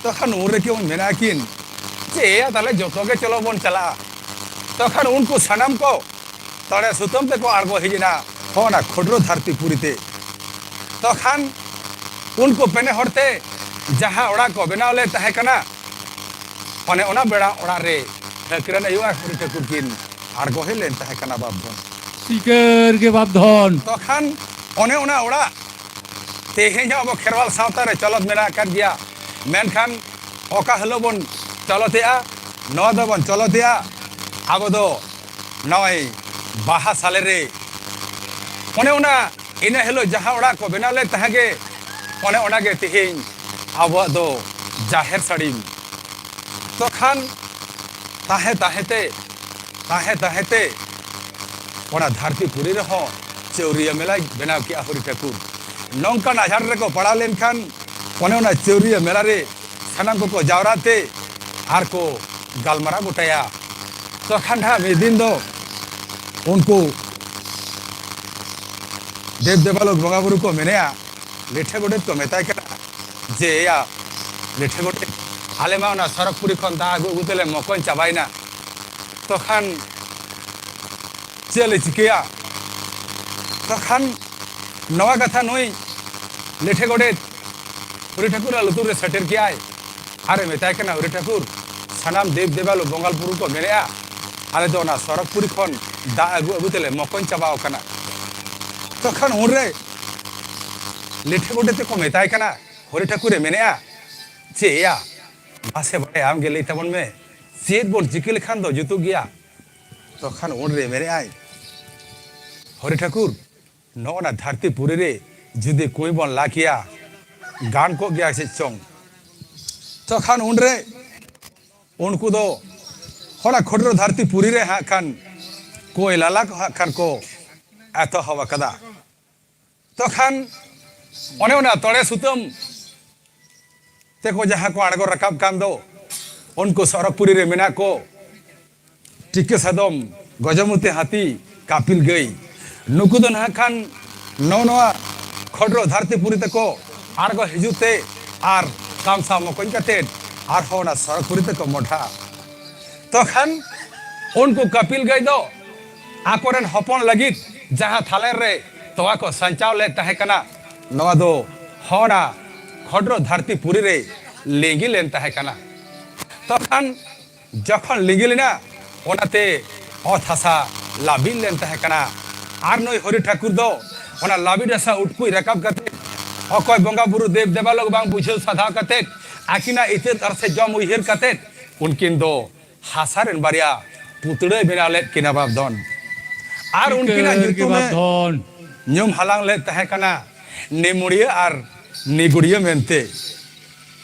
ᱛᱚᱠᱷᱟᱱ ᱩᱱ ᱨᱮᱜᱮ ᱩᱱ ᱢᱮᱱᱟ ᱠᱤᱱ, ᱪᱮ ᱮᱭᱟ, ᱛᱟᱦᱞᱮ ᱡᱚᱛᱚ ᱜᱮ ᱪᱚᱞᱚ ᱵᱚᱱ ᱪᱟᱞᱟᱜᱼᱟ᱾ ᱛᱚᱠᱷᱟᱱ ᱩᱱᱠᱩ ᱥᱟᱱᱟᱢ ᱠᱚ ᱛᱚᱲᱮ ᱥᱩᱛᱟᱹᱢ ᱛᱮᱠᱚ ᱟᱬᱜᱚ ᱦᱮᱡ ᱮᱱᱟ ᱦᱚᱸ ᱚᱱᱟ ᱠᱷᱚᱰᱨᱚ ᱫᱷᱟᱹᱨᱛᱤ ᱯᱩᱨᱤ ᱛᱮ᱾ ᱛᱚᱠᱷᱟᱱ ᱩᱱᱠᱩ ᱯᱮᱱᱮ ᱦᱚᱲ ᱛᱮ ᱡᱟᱦᱟᱸ ᱚᱲᱟᱜ ᱠᱚ ᱵᱮᱱᱟᱣ ᱞᱮᱫ ᱛᱟᱦᱮᱸ ᱠᱟᱱᱟ, ᱚᱱᱮ ᱚᱱᱟ ᱵᱮᱲᱟ ᱚᱲᱟᱜ ᱨᱮ ᱴᱷᱟᱹᱠᱨᱟᱹᱱ ᱟᱭᱳ ᱟᱨ ᱦᱚᱨᱤ ᱴᱷᱟᱹᱠᱩᱨ ᱠᱤᱱ ᱟᱬᱜᱚ ᱦᱮᱡ ᱞᱮᱱ ᱛᱟᱦᱮᱸ ᱠᱟᱱᱟ ᱵᱟᱯ ᱫᱷᱚᱱ᱾ ᱥᱤᱠᱟᱹᱨ ᱜᱮ ᱵᱟᱯ ᱫᱷᱚᱱ᱾ ᱛᱚᱠᱷᱟᱱ ᱚᱱᱮ ᱚᱱᱟ ᱚᱲᱟᱜ ᱛᱮᱦᱮᱧ ᱦᱚᱸ ᱟᱵᱚ ᱠᱷᱮᱨᱣᱟᱞ ᱥᱟᱶᱛᱟ ᱨᱮ ᱪᱚᱞᱚᱛ ᱢᱮᱱᱟᱜ ᱟᱠᱟᱫ ᱜᱮᱭᱟ, ᱢᱮᱱᱠᱷᱟᱱ ᱚᱠᱟ ᱦᱤᱞᱳᱜ ᱵᱚᱱ ᱪᱚᱞᱚᱛᱮᱜᱼᱟ? ᱱᱚᱣᱟ ᱫᱚᱵᱚᱱ ᱪᱚᱞᱚᱛᱮᱜᱼᱟ ᱟᱵᱚ ᱫᱚ ᱱᱚᱜᱼᱚᱭ ᱵᱟᱦᱟ ᱥᱟᱞᱮ ᱨᱮ᱾ ᱚᱱᱮ ᱚᱱᱟ ᱤᱱᱟᱹ ᱦᱤᱞᱳᱜ ᱡᱟᱦᱟᱸ ᱚᱲᱟᱜ ᱠᱚ ᱵᱮᱱᱟᱣ ᱞᱮᱫ ᱛᱟᱦᱮᱸ ᱜᱮ, ᱚᱱᱮ ᱚᱱᱟ ᱜᱮ ᱛᱮᱦᱮᱧ ᱟᱵᱚᱣᱟᱜ ᱫᱚ ᱡᱟᱦᱮᱨ ᱥᱟᱹᱲᱤᱢ᱾ ᱛᱚᱠᱷᱟᱱ ᱛᱟᱦᱮᱸ ᱛᱟᱦᱮᱸ ᱛᱮ, ᱛᱟᱦᱮᱸ ᱛᱟᱦᱮᱸ ᱛᱮ ᱚᱱᱟ ᱫᱷᱟᱹᱨᱛᱤ ᱯᱩᱨᱤ ᱨᱮᱦᱚᱸ ᱪᱟᱹᱣᱨᱤᱭᱟᱹ ᱢᱮᱞᱟᱭ ᱵᱮᱱᱟᱣ ᱠᱮᱜᱼᱟ ᱦᱚᱨᱤ ᱴᱷᱟᱹᱠᱩᱨ᱾ ᱱᱚᱝᱠᱟᱱ ᱟᱡᱷᱟᱴ ᱨᱮᱠᱚ ᱯᱟᱲᱟᱣ ᱞᱮᱱᱠᱷᱟᱱ ᱚᱱᱮ ᱚᱱᱟ ᱪᱟᱹᱣᱨᱤᱭᱟᱹ ᱢᱮᱞᱟ ᱨᱮ ᱥᱟᱱᱟᱢ ᱠᱚᱠᱚ ᱡᱟᱣᱨᱟ ᱛᱮ ᱟᱨ ᱠᱚ ᱜᱟᱞᱢᱟᱨᱟᱣ ᱜᱚᱴᱟᱭᱟ᱾ ᱛᱚᱠᱷᱟᱱ ᱱᱟᱦᱟᱜ ᱢᱤᱫ ᱫᱤᱱ ᱫᱚ ᱩᱱᱠᱩ ᱫᱮᱵ ᱫᱮᱵᱟᱞᱳᱠ ᱵᱚᱸᱜᱟ ᱵᱩᱨᱩ ᱠᱚ ᱢᱮᱱᱮᱜᱼᱟ, ᱞᱤᱴᱷᱟᱹ ᱜᱚᱰᱮᱛ ᱠᱚ ᱢᱮᱛᱟᱭ ᱠᱟᱱᱟ ᱡᱮ, ᱮᱭᱟ ᱞᱤᱴᱷᱟᱹ ᱜᱚᱰᱮᱛ, ᱟᱞᱮ ᱢᱟ ᱚᱱᱟ ᱥᱚᱨᱚᱜᱽᱯᱩᱨᱤ ᱠᱷᱚᱱ ᱫᱟᱜ ᱟᱹᱜᱩ ᱟᱹᱜᱩ ᱛᱮᱞᱮ ᱢᱚᱠᱚᱧ ᱪᱟᱵᱟᱭᱮᱱᱟ᱾ ᱛᱚᱠᱷᱟᱱ ᱪᱮᱫ ᱞᱮ ᱪᱤᱠᱟᱹᱭᱟ? ᱛᱚᱠᱷᱟᱱ ᱱᱚᱣᱟ ᱠᱟᱛᱷᱟ ᱱᱩᱭ ᱞᱤᱴᱷᱟᱹ ᱜᱚᱰᱮᱛ ᱦᱚᱨᱤ ᱴᱷᱟᱹᱠᱩᱨᱟᱜ ᱞᱩᱛᱩᱨ ᱨᱮ ᱥᱮᱴᱮᱨ ᱠᱮᱜᱼᱟᱭ ᱟᱨᱮ ᱢᱮᱛᱟᱭ ᱠᱟᱱᱟ, ᱦᱚᱨᱤ ᱴᱷᱟᱹᱠᱩᱨ, ᱥᱟᱱᱟᱢ ᱫᱮᱵ ᱫᱮᱵᱟᱞᱳᱠ ᱵᱚᱸᱜᱟ ᱵᱩᱨᱩ ᱠᱚ ᱢᱮᱱᱮᱜᱼᱟ, ᱟᱞᱮ ᱫᱚ ᱚᱱᱟ ᱥᱚᱨᱚᱜᱽᱯᱩᱨᱤ ᱠᱷᱚᱱ ᱫᱟᱜ ᱟᱹᱜᱩ ᱟᱹᱜᱩ ᱛᱮᱞᱮ ᱢᱚᱠᱚᱧ ᱪᱟᱵᱟᱣ ᱠᱟᱱᱟ᱾ ᱛᱚᱠᱷᱟᱱ ᱩᱱᱨᱮ ᱞᱤᱴᱷᱟᱹ ᱜᱚᱰᱮᱛ ᱛᱮᱠᱚ ᱢᱮᱛᱟᱭ ᱠᱟᱱᱟ, ᱦᱚᱨᱤ ᱴᱷᱟᱹᱠᱩᱨᱮ ᱢᱮᱱᱮᱜᱼᱟ, ᱪᱮᱫ ᱭᱟ? ᱢᱟᱥᱮ ᱵᱟᱲᱟᱭ ᱟᱢ ᱜᱮ ᱞᱟᱹᱭ ᱛᱟᱵᱚᱱ ᱢᱮ, ᱪᱮᱫ ᱵᱚᱱ ᱪᱤᱠᱟᱹ ᱞᱮᱠᱷᱟᱱ ᱫᱚ ᱡᱩᱛᱩᱜ ᱜᱮᱭᱟ? ᱛᱚᱠᱷᱟᱱ ᱩᱱᱨᱮ ᱢᱮᱱᱮᱜᱼᱟᱭ, ᱦᱚᱨᱤ ᱴᱷᱟᱹᱠᱩᱨ, ᱱᱚᱜᱼᱚ ᱱᱟ ᱫᱷᱟᱹᱨᱛᱤ ᱯᱩᱨᱤ ᱨᱮ ᱡᱩᱫᱤ ᱠᱩᱸᱭ ᱵᱚᱱ ᱞᱟ ᱠᱮᱭᱟ, ᱜᱟᱱ ᱠᱚᱜ ᱜᱮᱭᱟ ᱪᱮᱫ ᱪᱚᱝ? ᱛᱚᱠᱷᱟᱱ ᱩᱱᱨᱮ ᱩᱱᱠᱩ ᱫᱚ ᱦᱚᱲᱟ ᱠᱷᱚᱰᱨᱚ ᱫᱷᱟᱹᱨᱛᱤ ᱯᱩᱨᱤ ᱨᱮ ᱦᱟᱸᱜ ᱠᱷᱟᱱ ᱠᱩᱸᱭ ᱞᱟᱞᱟ ᱠᱚ ᱦᱟᱸᱜ ᱠᱷᱟᱱ ᱠᱚ ᱮᱛᱚᱦᱚᱵ ᱟᱠᱟᱫᱟ᱾ ᱛᱚᱠᱷᱟᱱ ᱚᱱᱮ ᱚᱱᱟ ᱛᱚᱲᱮ ᱥᱩᱛᱟᱹᱢ ᱛᱮᱠᱚ ᱡᱟᱦᱟᱸ ᱠᱚ ᱟᱬᱜᱚ ᱨᱟᱠᱟᱵ ᱠᱟᱱ ᱫᱚ, ᱩᱱᱠᱩ ᱥᱚᱨᱚᱜᱽᱯᱩᱨᱤ ᱨᱮ ᱢᱮᱱᱟᱜ ᱠᱚ ᱴᱤᱠᱟᱹ ᱥᱟᱫᱚᱢ, ᱜᱚᱡᱚᱢᱩᱛᱤ ᱦᱟᱹᱛᱤ, ᱠᱟᱯᱤᱞ ᱜᱟᱹᱭ, ᱱᱩᱠᱩ ᱫᱚ ᱱᱟᱦᱟᱜ ᱠᱷᱟᱱ ᱱᱚᱜᱼᱚ ᱱᱚᱣᱟ ᱠᱷᱚᱰᱨᱚ ᱫᱷᱟᱹᱨᱛᱤ ᱯᱩᱨᱤ ᱛᱮᱠᱚ ᱟᱬᱜᱚ ᱦᱤᱡᱩᱜ ᱛᱮ ᱟᱨ ᱛᱟᱢᱥᱟ ᱢᱚᱠᱚᱧ ᱠᱟᱛᱮᱫ ᱟᱨᱦᱚᱸ ᱚᱱᱟ ᱥᱚᱨᱚᱜᱽ ᱯᱩᱨᱤ ᱛᱮᱠᱚ ᱢᱚᱰᱷᱟᱜᱼᱟ᱾ ᱛᱚᱠᱷᱟᱱ ᱩᱱᱠᱩ ᱠᱟᱯᱤᱞ ᱜᱟᱹᱭ ᱫᱚ ᱟᱠᱚᱨᱮᱱ ᱦᱚᱯᱚᱱ ᱞᱟᱹᱜᱤᱫ ᱡᱟᱦᱟᱸ ᱛᱷᱟᱞᱮᱱ ᱨᱮ ᱛᱚᱣᱟ ᱠᱚ ᱥᱟᱧᱪᱟᱣ ᱞᱮᱫ ᱛᱟᱦᱮᱸ ᱠᱟᱱᱟ, ᱱᱚᱣᱟ ᱫᱚ ᱦᱚᱲᱟ ᱠᱷᱚᱰᱨᱚ ᱫᱷᱟᱹᱨᱛᱤ ᱯᱩᱨᱤ ᱨᱮ ᱞᱤᱸᱜᱤ ᱞᱮᱱ ᱛᱟᱦᱮᱸ ᱠᱟᱱᱟ᱾ ᱛᱚᱠᱷᱟᱱ ᱡᱚᱠᱷᱚᱱ ᱞᱤᱸᱜᱤ ᱞᱮᱱᱟ, ᱚᱱᱟᱛᱮ ᱚᱛ ᱦᱟᱥᱟ ᱞᱟᱹᱵᱤᱫ ᱞᱮᱱ ᱛᱟᱦᱮᱸ ᱠᱟᱱᱟ᱾ ᱟᱨ ᱱᱩᱭ ᱦᱚᱨᱤ ᱴᱷᱟᱹᱠᱩᱨ ᱫᱚ ᱚᱱᱟ ᱞᱟᱹᱵᱤᱫ ᱦᱟᱥᱟ ᱩᱴᱠᱩᱡ ᱨᱟᱠᱟᱵ ᱠᱟᱛᱮ, ᱚᱠᱚᱭ ᱵᱚᱸᱜᱟ ᱵᱩᱨᱩ ᱫᱮᱵ ᱫᱮᱵᱟᱞᱳᱠ ᱵᱟᱝ ᱵᱩᱡᱷᱟᱹᱣ ᱥᱟᱫᱷᱟᱣ ᱠᱟᱛᱮ, ᱟᱹᱠᱤᱱᱟᱜ ᱤᱛᱟᱹᱛ ᱟᱨ ᱥᱮ ᱡᱚᱢ ᱩᱭᱦᱟᱹᱨ ᱠᱟᱛᱮ, ᱩᱱᱠᱤᱱ ᱫᱚ ᱦᱟᱥᱟ ᱨᱮᱱ ᱵᱟᱨᱭᱟ ᱯᱩᱛᱲᱟᱹᱭ ᱵᱮᱱᱟᱣ ᱞᱮᱫ ᱠᱤᱱᱟ ᱵᱟᱯ ᱫᱷᱚᱱ᱾ ᱟᱨ ᱩᱱᱠᱤᱱᱟᱜ ᱪᱤᱛᱟᱹᱨ ᱜᱮ ᱧᱩᱛᱩᱢ ᱵᱟᱯ ᱮ ᱫᱷᱚᱱ᱾ ᱧᱩᱢ ᱦᱟᱞᱟᱝ ᱞᱮᱫ ᱛᱟᱦᱮᱸ ᱠᱟᱱᱟ ᱱᱤᱢᱩᱲᱤᱭᱟᱹ ᱟᱨ ᱱᱤᱜᱩᱲᱤᱭᱟᱹ ᱢᱮᱱᱛᱮ᱾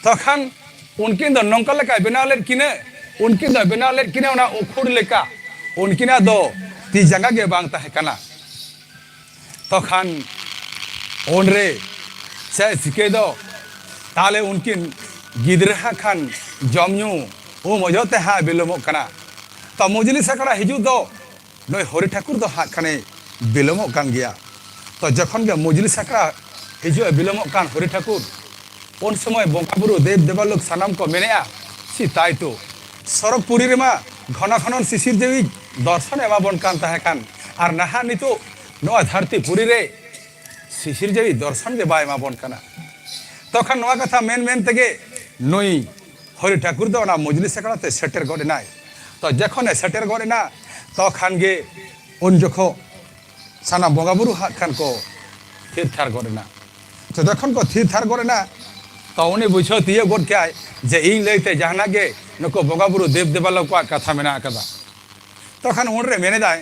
ᱛᱚᱠᱷᱟᱱ ᱩᱱᱠᱤᱱ ᱫᱚ ᱱᱚᱝᱠᱟ ᱞᱮᱠᱟᱭ ᱵᱮᱱᱟᱣ ᱞᱮᱫ ᱠᱤᱱᱟᱹ, ᱩᱱᱠᱤᱱ ᱫᱚ ᱵᱮᱱᱟᱣ ᱞᱮᱫ ᱠᱤᱱᱟᱹ ᱚᱱᱟ ᱩᱠᱷᱩᱲ ᱞᱮᱠᱟ᱾ ᱩᱱᱠᱤᱱᱟᱜ ᱫᱚ ᱛᱤ ᱡᱟᱸᱜᱟ ᱜᱮ ᱵᱟᱝ ᱛᱟᱦᱮᱸ ᱠᱟᱱᱟ᱾ ᱛᱚᱠᱷᱟᱱ ᱩᱱᱨᱮ ᱪᱮᱫ ᱪᱤᱠᱟᱹᱭ ᱫᱚ, ᱛᱟᱦᱞᱮ ᱩᱱᱠᱤᱱ ᱜᱤᱫᱽᱨᱟᱹ ᱦᱟᱸᱜ ᱠᱷᱟᱱ ᱡᱚᱢ ᱧᱩ ᱩᱢ ᱚᱡᱚᱜ ᱛᱮ ᱦᱟᱸᱜ ᱵᱤᱞᱚᱢᱚᱜ ᱠᱟᱱᱟ᱾ ᱛᱚ ᱢᱩᱡᱽᱞᱤ ᱥᱟᱠᱲᱟ ᱦᱤᱡᱩᱜ ᱫᱚ ᱱᱩᱭ ᱦᱚᱨᱤ ᱴᱷᱟᱹᱠᱩᱨ ᱫᱚ ᱦᱟᱸᱜ ᱠᱷᱟᱱᱮ ᱵᱤᱞᱚᱢᱚᱜ ᱠᱟᱱ ᱜᱮᱭᱟ᱾ ᱛᱚ ᱡᱚᱠᱷᱚᱱ ᱜᱮ ᱢᱩᱡᱽᱞᱤ ᱥᱟᱠᱲᱟ ᱦᱤᱡᱩᱜ ᱮ ᱵᱤᱞᱚᱢᱚᱜ ᱠᱟᱱ ᱦᱚᱨᱤ ᱴᱷᱟᱹᱠᱩᱨ, ᱩᱱ ᱥᱚᱢᱚᱭ ᱵᱚᱸᱜᱟ ᱵᱩᱨᱩ ᱫᱮᱵ ᱫᱮᱵᱟᱞᱳᱠ ᱥᱟᱱᱟᱢ ᱠᱚ ᱢᱮᱱᱮᱜᱼᱟ, ᱥᱤ ᱛᱟᱭ ᱛᱚ, ᱥᱚᱨᱚᱜᱽ ᱯᱩᱨᱤ ᱨᱮᱢᱟ ᱜᱷᱚᱱᱚ ᱜᱷᱚᱱᱚᱱ ᱥᱤᱥᱤᱨ ᱡᱟᱹᱣᱤᱡ ᱫᱚᱨᱥᱚᱱ ᱮᱢᱟ ᱵᱚᱱ ᱠᱟᱱ ᱛᱟᱦᱮᱸ ᱠᱟᱱ, ᱟᱨ ᱱᱟᱦᱟᱜ ᱱᱤᱛᱚᱜ ᱱᱚᱣᱟ ᱫᱷᱟᱹᱨᱛᱤ ᱯᱩᱨᱤ ᱨᱮ ᱥᱤᱥᱤᱨ ᱡᱟᱹᱣᱤᱡ ᱫᱚᱨᱥᱚᱱ ᱜᱮ ᱵᱟᱭ ᱮᱢᱟ ᱵᱚᱱ ᱠᱟᱱᱟ᱾ ᱛᱚᱠᱷᱟᱱ ᱱᱚᱣᱟ ᱠᱟᱛᱷᱟ ᱢᱮᱱ ᱢᱮᱱ ᱛᱮᱜᱮ ᱱᱩᱭ ᱦᱚᱨᱤ ᱴᱷᱟᱹᱠᱩᱨ ᱫᱚ ᱚᱱᱟ ᱢᱩᱡᱽᱞᱤ ᱥᱟᱠᱲᱟ ᱛᱮ ᱥᱮᱴᱮᱨ ᱜᱚᱫ ᱮᱱᱟᱭ᱾ ᱛᱚ ᱡᱚᱠᱷᱚᱱᱮ ᱥᱮᱴᱮᱨ ᱜᱚᱫ ᱮᱱᱟ, ᱛᱚᱠᱷᱟᱱ ᱜᱮ ᱩᱱ ᱡᱚᱠᱷᱚ ᱥᱟᱱᱟᱢ ᱵᱚᱸᱜᱟ ᱵᱩᱨᱩ ᱦᱟᱸᱜ ᱠᱷᱟᱱ ᱠᱚ ᱛᱷᱤᱨ ᱛᱷᱟᱨ ᱜᱚᱫ ᱮᱱᱟ᱾ ᱛᱚ ᱡᱚᱠᱷᱚᱱ ᱠᱚ ᱛᱷᱤᱨ ᱛᱷᱟᱨ ᱜᱚᱫ ᱮᱱᱟ, ᱛᱚ ᱩᱱᱤ ᱵᱩᱡᱷᱟᱹᱣ ᱛᱤᱭᱳᱜ ᱜᱚᱫ ᱠᱮᱜᱼᱟᱭ ᱡᱮ ᱤᱧ ᱞᱟᱹᱭᱛᱮ ᱡᱟᱦᱟᱱᱟᱜ ᱜᱮ ᱱᱩᱠᱩ ᱵᱚᱸᱜᱟ ᱵᱩᱨᱩ ᱫᱮᱵ ᱫᱮᱵᱟᱞᱳᱠ ᱠᱚᱣᱟᱜ ᱠᱟᱛᱷᱟ ᱢᱮᱱᱟᱜ ᱟᱠᱟᱫᱟ᱾ ᱛᱚᱠᱷᱟᱱ ᱩᱱᱨᱮ ᱢᱮᱱᱮᱫᱟᱭ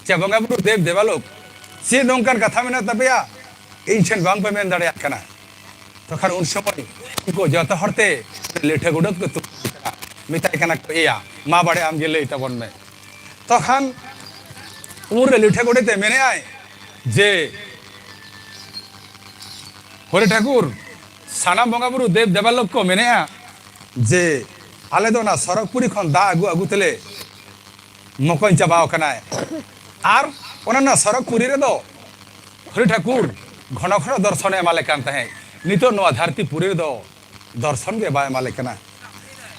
ᱡᱮ ᱵᱚᱸᱜᱟ ᱵᱩᱨᱩ ᱫᱮᱵ ᱫᱮᱵᱟᱞᱳᱠ, ᱪᱮᱫ ᱱᱚᱝᱠᱟᱱ ᱠᱟᱛᱷᱟ ᱢᱮᱱᱟᱜ ᱛᱟᱯᱮᱭᱟ ᱤᱧ ᱴᱷᱮᱱ ᱵᱟᱝ ᱯᱮ ᱢᱮᱱ ᱫᱟᱲᱮᱭᱟᱜ ᱠᱟᱱᱟ? ᱛᱚᱠᱷᱟᱱ ᱩᱱ ᱥᱚᱢᱚᱭ ᱩᱱᱠᱩ ᱡᱚᱛᱚ ᱦᱚᱲ ᱛᱮ ᱞᱤᱴᱷᱟᱹ ᱜᱚᱰᱮᱛ ᱠᱚ ᱛᱩᱯᱩᱫ ᱠᱟᱱᱟ, ᱢᱮᱛᱟᱭ ᱠᱟᱱᱟ ᱠᱚ, ᱮᱭᱟ ᱢᱟ ᱵᱟᱲᱮ ᱟᱢ ᱜᱮ ᱞᱟᱹᱭ ᱛᱟᱵᱚᱱ ᱢᱮ᱾ ᱛᱚᱠᱷᱟᱱ ᱩᱱᱨᱮ ᱞᱤᱴᱷᱟᱹ ᱜᱚᱰᱮᱛ ᱮ ᱢᱮᱱᱮᱜᱼᱟᱭ ᱡᱮ ᱦᱚᱨᱤ ᱴᱷᱟᱹᱠᱩᱨ, ᱥᱟᱱᱟᱢ ᱵᱚᱸᱜᱟ ᱵᱩᱨᱩ ᱫᱮᱵ ᱫᱮᱵᱟᱞᱳᱠ ᱠᱚ ᱢᱮᱱᱮᱜᱼᱟ ᱡᱮ ᱟᱞᱮ ᱫᱚ ᱚᱱᱟ ᱥᱚᱨᱚᱜᱽᱯᱩᱨᱤ ᱠᱷᱚᱱ ᱫᱟᱜ ᱟᱹᱜᱩ ᱟᱹᱜᱩ ᱛᱮᱞᱮ ᱢᱚᱠᱚᱧ ᱪᱟᱵᱟᱣ ᱠᱟᱱᱟᱭ᱾ ᱟᱨ ᱚᱱᱟ ᱱᱚᱣᱟ ᱥᱚᱨᱚᱜᱽᱯᱩᱨᱤ ᱨᱮᱫᱚ ᱦᱚᱨᱤ ᱴᱷᱟᱹᱠᱩᱨ ᱜᱷᱚᱱᱚ ᱜᱷᱚᱱᱚ ᱫᱚᱨᱥᱚᱱᱮ ᱮᱢᱟᱞᱮ ᱠᱟᱱ ᱛᱟᱦᱮᱸᱫ᱾ ᱱᱤᱛᱚᱜ ᱱᱚᱣᱟ ᱫᱷᱟᱹᱨᱛᱤ ᱯᱩᱨᱤ ᱨᱮᱫᱚ ᱫᱚᱨᱥᱚᱱ ᱜᱮ ᱵᱟᱭ ᱮᱢᱟᱞᱮ ᱠᱟᱱᱟ᱾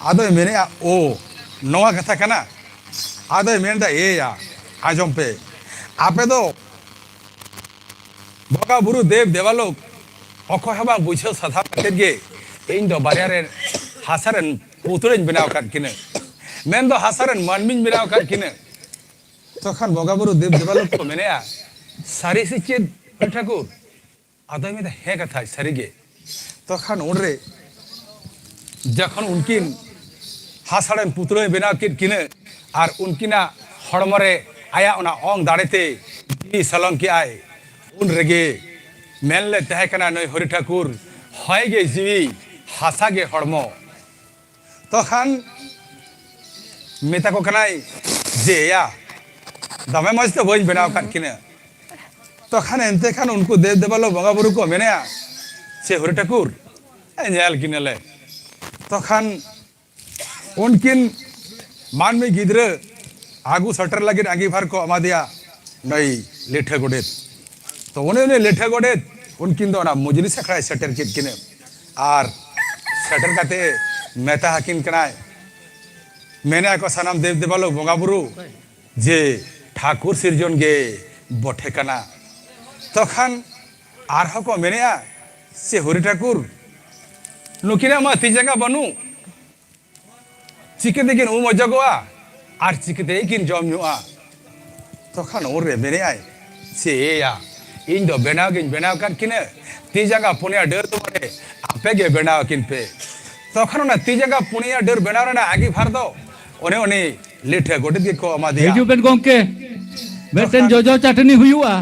ᱟᱫᱚᱭ ᱢᱮᱱᱮᱫᱼᱟ, "ᱳ, ᱱᱚᱣᱟ ᱠᱟᱛᱷᱟ ᱠᱟᱱᱟ?" ᱟᱫᱚᱭ ᱢᱮᱱᱫᱟ, "ᱮᱭᱟ, ᱟᱸᱡᱚᱢ ᱯᱮ, ᱟᱯᱮ ᱫᱚ ᱵᱚᱸᱜᱟ ᱵᱩᱨᱩ ᱫᱮᱵ ᱫᱮᱵᱟᱞᱳᱠ ᱚᱠᱚᱭ ᱦᱚᱸ ᱵᱟᱝ ᱵᱩᱡᱷᱟᱹᱣ ᱥᱟᱫᱷᱟᱣ ᱠᱟᱛᱮᱫ ᱜᱮ ᱤᱧ ᱫᱚ ᱵᱟᱨᱭᱟ ᱨᱮᱱ ᱦᱟᱥᱟ ᱨᱮᱱ ᱯᱩᱛᱲᱟᱹᱧ ᱵᱮᱱᱟᱣ ᱟᱠᱟᱫ ᱠᱤᱱᱟᱹ, ᱢᱮᱱᱫᱚ ᱦᱟᱥᱟ ᱨᱮᱱ ᱢᱟᱹᱱᱢᱤᱧ ᱵᱮᱱᱟᱣ ᱟᱠᱟᱫ ᱠᱤᱱᱟᱹ᱾" ᱛᱚᱠᱷᱟᱱ ᱵᱚᱸᱜᱟ ᱵᱩᱨᱩ ᱫᱮᱵ ᱫᱮᱵᱟᱞᱳᱠ ᱠᱚ ᱢᱮᱱᱮᱜᱼᱟ, "ᱥᱟᱹᱨᱤ ᱥᱮ ᱪᱮᱫ ᱦᱚᱨᱤ ᱴᱷᱟᱹᱠᱩᱨ?" ᱟᱫᱚᱭ ᱢᱮᱱᱫᱟ, "ᱦᱮᱸ ᱠᱟᱛᱷᱟᱡ, ᱥᱟᱹᱨᱤ ᱜᱮ᱾" ᱛᱚᱠᱷᱟᱱ ᱩᱱᱨᱮ ᱡᱚᱠᱷᱚᱱ ᱩᱱᱠᱤᱱ ᱦᱟᱥᱟ ᱨᱮᱱ ᱯᱩᱛᱲᱟᱹᱭ ᱵᱮᱱᱟᱣ ᱠᱮᱫ ᱠᱤᱱᱟᱹ ᱟᱨ ᱩᱱᱠᱤᱱᱟᱜ ᱦᱚᱲᱢᱚ ᱨᱮ ᱟᱭᱟᱜ ᱚᱱᱟ ᱚᱝ ᱫᱟᱲᱮ ᱛᱮ ᱡᱤᱣᱤ ᱥᱟᱞᱚᱝ ᱠᱮᱜᱼᱟᱭ, ᱩᱱ ᱨᱮᱜᱮ ᱢᱮᱱ ᱞᱮᱫ ᱛᱟᱦᱮᱸ ᱠᱟᱱᱟ ᱱᱩᱭ ᱦᱚᱨᱤ ᱴᱷᱟᱹᱠᱩᱨ, "ᱦᱚᱭ ᱜᱮ ᱡᱤᱣᱤ, ᱦᱟᱥᱟ ᱜᱮ ᱦᱚᱲᱢᱚ᱾" ᱛᱚᱠᱷᱟᱱ ᱢᱮᱛᱟ ᱠᱚ ᱠᱟᱱᱟᱭ ᱡᱮ, "ᱮᱭᱟ, ᱫᱚᱢᱮ ᱢᱚᱡᱽ ᱫᱚ ᱵᱟᱹᱧ ᱵᱮᱱᱟᱣ ᱟᱠᱟᱫ ᱠᱤᱱᱟᱹ᱾" ᱛᱚᱠᱷᱟᱱ ᱮᱱᱛᱮ ᱠᱷᱟᱱ ᱩᱱᱠᱩ ᱫᱮᱵ ᱫᱮᱵᱟᱞᱳᱠ ᱵᱚᱸᱜᱟ ᱵᱩᱨᱩ ᱠᱚ ᱢᱮᱱᱮᱜᱼᱟ, "ᱥᱮ ᱦᱚᱨᱤ ᱴᱷᱟᱹᱠᱩᱨ, ᱮ, ᱧᱮᱞ ᱠᱤᱱᱟᱹᱞᱮ᱾" ᱛᱚᱠᱷᱟᱱ ᱩᱱᱠᱤᱱ ᱢᱟᱹᱱᱢᱤ ᱜᱤᱫᱽᱨᱟᱹ ᱟᱹᱜᱩ ᱥᱮᱴᱮᱨ ᱞᱟᱹᱜᱤᱫ ᱟᱸᱜᱤᱵᱷᱟᱨ ᱠᱚ ᱮᱢᱟᱫᱮᱭᱟ ᱱᱩᱭ ᱞᱤᱴᱷᱟᱹ ᱜᱚᱰᱮᱛ᱾ ᱛᱚ ᱩᱱᱤ, ᱩᱱᱤ ᱞᱤᱴᱷᱟᱹ ᱜᱚᱰᱮᱛ ᱩᱱᱠᱤᱱ ᱫᱚ ᱚᱱᱟ ᱢᱚᱡᱽᱞᱤᱥ ᱟᱠᱷᱲᱟᱭ ᱥᱮᱴᱮᱨ ᱠᱮᱫ ᱠᱤᱱᱟᱹ᱾ ᱟᱨ ᱥᱮᱴᱮᱨ ᱠᱟᱛᱮ ᱢᱮᱛᱟ ᱟᱹᱠᱤᱱ ᱠᱟᱱᱟᱭ, ᱢᱮᱱᱮᱜᱼᱟ ᱠᱚ ᱥᱟᱱᱟᱢ ᱫᱮᱵ ᱫᱮᱵᱟᱞᱳᱠ ᱵᱚᱸᱜᱟ ᱵᱩᱨᱩ ᱡᱮ ᱴᱷᱟᱹᱠᱩᱨ ᱥᱤᱨᱡᱚᱱ ᱜᱮ ᱵᱚᱴᱷᱮ ᱠᱟᱱᱟ᱾ ᱛᱚᱠᱷᱟᱱ ᱟᱨᱦᱚᱸ ᱠᱚ ᱢᱮᱱᱮᱜᱼᱟ, ᱥᱮ ᱦᱚᱨᱤ ᱴᱷᱟᱹᱠᱩᱨ, ᱱᱩᱠᱤᱱᱟᱜ ᱢᱟ ᱛᱤ ᱡᱟᱸᱜᱟ ᱵᱟᱹᱱᱩᱜ, ᱪᱤᱠᱟᱹ ᱛᱮᱠᱤᱱ ᱩᱢ ᱚᱡᱚᱜᱚᱜᱼᱟ ᱟᱨ ᱪᱤᱠᱟᱹ ᱛᱮᱠᱤᱱ ᱡᱚᱢ ᱧᱩᱜᱼᱟ? ᱛᱚᱠᱷᱟᱱ ᱩᱱᱨᱮ ᱢᱮᱱᱮᱜᱼᱟᱭ, ᱥᱮ ᱮᱭᱟ, ᱤᱧ ᱫᱚ ᱵᱮᱱᱟᱣ ᱜᱤᱧ ᱵᱮᱱᱟᱣ ᱟᱠᱟᱫ ᱠᱤᱱᱟᱹ, ᱛᱤ ᱡᱟᱸᱜᱟ ᱯᱩᱱᱭᱟ ᱰᱟᱹᱨ ᱫᱚ ᱢᱟᱱᱮ ᱟᱯᱮ ᱜᱮ ᱵᱮᱱᱟᱣ ᱟᱹᱠᱤᱱ ᱯᱮ᱾ ᱛᱚᱠᱷᱟᱱ ᱚᱱᱟ ᱛᱤ ᱡᱟᱸᱜᱟ ᱯᱩᱱᱭᱟ ᱰᱟᱹᱨ ᱵᱮᱱᱟᱣ ᱨᱮᱱᱟᱜ ᱟᱸᱜᱤᱵᱷᱟᱨ ᱫᱚ ᱚᱱᱮ ᱩᱱᱤ ᱞᱤᱴᱷᱟᱹ ᱜᱚᱰᱮᱛ ᱜᱮᱠᱚ ᱮᱢᱟᱫᱮᱭᱟ᱾ ᱦᱤᱡᱩᱜ ᱵᱮᱱ ᱜᱚᱢᱠᱮ, ᱢᱤᱫᱴᱮᱱ ᱡᱚᱡᱚ ᱪᱟᱹᱴᱱᱤ ᱦᱩᱭᱩᱜᱼᱟ᱾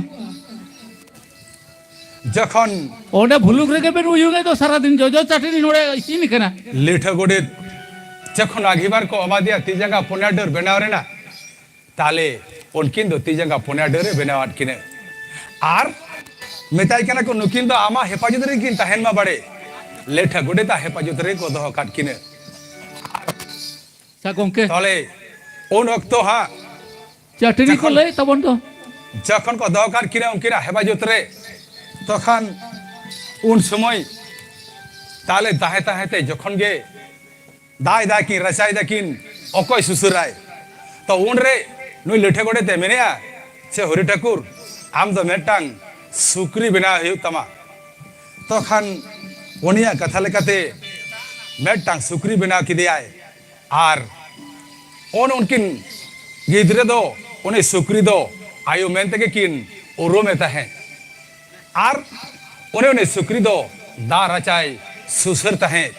ᱡᱚᱠᱷᱚᱱ ᱚᱸᱰᱮ ᱵᱷᱩᱞᱩᱠ ᱨᱮᱜᱮ ᱵᱮᱱ ᱩᱭᱩᱝ ᱮᱫ ᱫᱚ, ᱥᱟᱨᱟᱫᱤᱱ ᱡᱚᱡᱚ ᱪᱟᱹᱴᱱᱤ ᱱᱚᱰᱮ ᱤᱥᱤᱱ ᱠᱟᱱᱟ᱾ ᱞᱤᱴᱷᱟᱹ ᱜᱚᱰᱮᱛ ᱡᱚᱠᱷᱚᱱ ᱟᱸᱜᱤᱵᱷᱟᱨ ᱠᱚ ᱮᱢᱟᱫᱮᱭᱟ ᱛᱤ ᱡᱟᱸᱜᱟ ᱯᱩᱱᱭᱟ ᱰᱟᱹᱨ ᱵᱮᱱᱟᱣ ᱨᱮᱱᱟᱜ, ᱛᱟᱦᱞᱮ ᱩᱱᱠᱤᱱ ᱫᱚ ᱛᱤ ᱡᱟᱸᱜᱟ ᱯᱩᱱᱭᱟ ᱰᱟᱹᱨ ᱮ ᱵᱮᱱᱟᱣᱟᱫ ᱠᱤᱱᱟᱹ᱾ ᱟᱨ ᱢᱮᱛᱟᱭ ᱠᱟᱱᱟ ᱠᱚ, "ᱱᱩᱠᱤᱱ ᱫᱚ ᱟᱢᱟᱜ ᱦᱮᱯᱟᱡᱚᱛ ᱨᱮᱜᱮ ᱠᱤᱱ ᱛᱟᱦᱮᱱ ᱢᱟ ᱵᱟᱲᱮ᱾" ᱞᱤᱴᱷᱟᱹ ᱜᱚᱰᱮᱛᱟᱜ ᱦᱮᱯᱟᱡᱚᱛ ᱨᱮᱜᱮ ᱠᱚ ᱫᱚᱦᱚ ᱠᱟᱫ ᱠᱤᱱᱟᱹ᱾ ᱟᱪᱪᱷᱟ ᱜᱚᱢᱠᱮ᱾ ᱛᱟᱦᱞᱮ ᱩᱱ ᱚᱠᱛᱚ ᱦᱟᱸᱜ ᱪᱟᱹᱴᱱᱤ ᱠᱚ ᱡᱚᱠᱷᱚᱱ ᱞᱟᱹᱭ ᱛᱟᱵᱚᱱ ᱫᱚ᱾ ᱡᱚᱠᱷᱚᱱ ᱠᱚ ᱫᱚᱦᱚ ᱠᱟᱫ ᱠᱤᱱᱟ ᱩᱱᱠᱤᱱᱟᱜ ᱦᱮᱯᱟᱡᱚᱛ ᱨᱮ, ᱛᱚᱠᱷᱚᱱ ᱩᱱ ᱥᱚᱢᱚᱭ ᱛᱟᱦᱞᱮ ᱛᱟᱦᱮᱸ ᱛᱟᱦᱮᱸ ᱛᱮ ᱡᱚᱠᱷᱚᱱ ᱜᱮ ᱫᱟᱭ ᱫᱟᱭ ᱠᱤᱱ ᱨᱟᱪᱟᱭ ᱫᱟᱠᱤᱱ, ᱚᱠᱚᱭ ᱥᱩᱥᱟᱹᱨᱟᱭ? ᱛᱚ ᱩᱱᱨᱮ ᱱᱩᱭ ᱞᱟᱹᱴᱷᱟᱹ ᱜᱚᱰᱮᱛ ᱮ ᱢᱮᱱᱮᱜᱼᱟ, "ᱥᱮ ᱦᱚᱨᱤ ᱴᱷᱟᱹᱠᱩᱨ, ᱟᱢ ᱫᱚ ᱢᱤᱫᱴᱟᱝ ᱥᱩᱠᱨᱤ ᱵᱮᱱᱟᱣ ᱦᱩᱭᱩᱜ ᱛᱟᱢᱟ᱾" ᱛᱚᱠᱷᱟᱱ ᱩᱱᱤᱭᱟᱜ ᱠᱟᱛᱷᱟ ᱞᱮᱠᱟᱛᱮ ᱢᱤᱫᱴᱟᱝ ᱥᱩᱠᱨᱤ ᱵᱮᱱᱟᱣ ᱠᱮᱫᱮᱭᱟᱭ᱾ ᱟᱨ ᱩᱱ ᱩᱱᱠᱤᱱ ᱜᱤᱫᱽᱨᱟᱹ ᱫᱚ, ᱩᱱᱤ ᱥᱩᱠᱨᱤ ᱫᱚ ᱟᱭᱳ ᱢᱮᱱ ᱛᱮᱜᱮ ᱠᱤᱱ ᱩᱨᱩᱢᱮ ᱛᱟᱦᱮᱸᱫ᱾ ᱟᱨ ᱩᱱᱤ, ᱩᱱᱤ ᱥᱩᱠᱨᱤ ᱫᱚ ᱫᱟ ᱨᱟᱪᱟᱭ ᱥᱩᱥᱟᱹᱨ ᱛᱟᱦᱮᱸᱫ᱾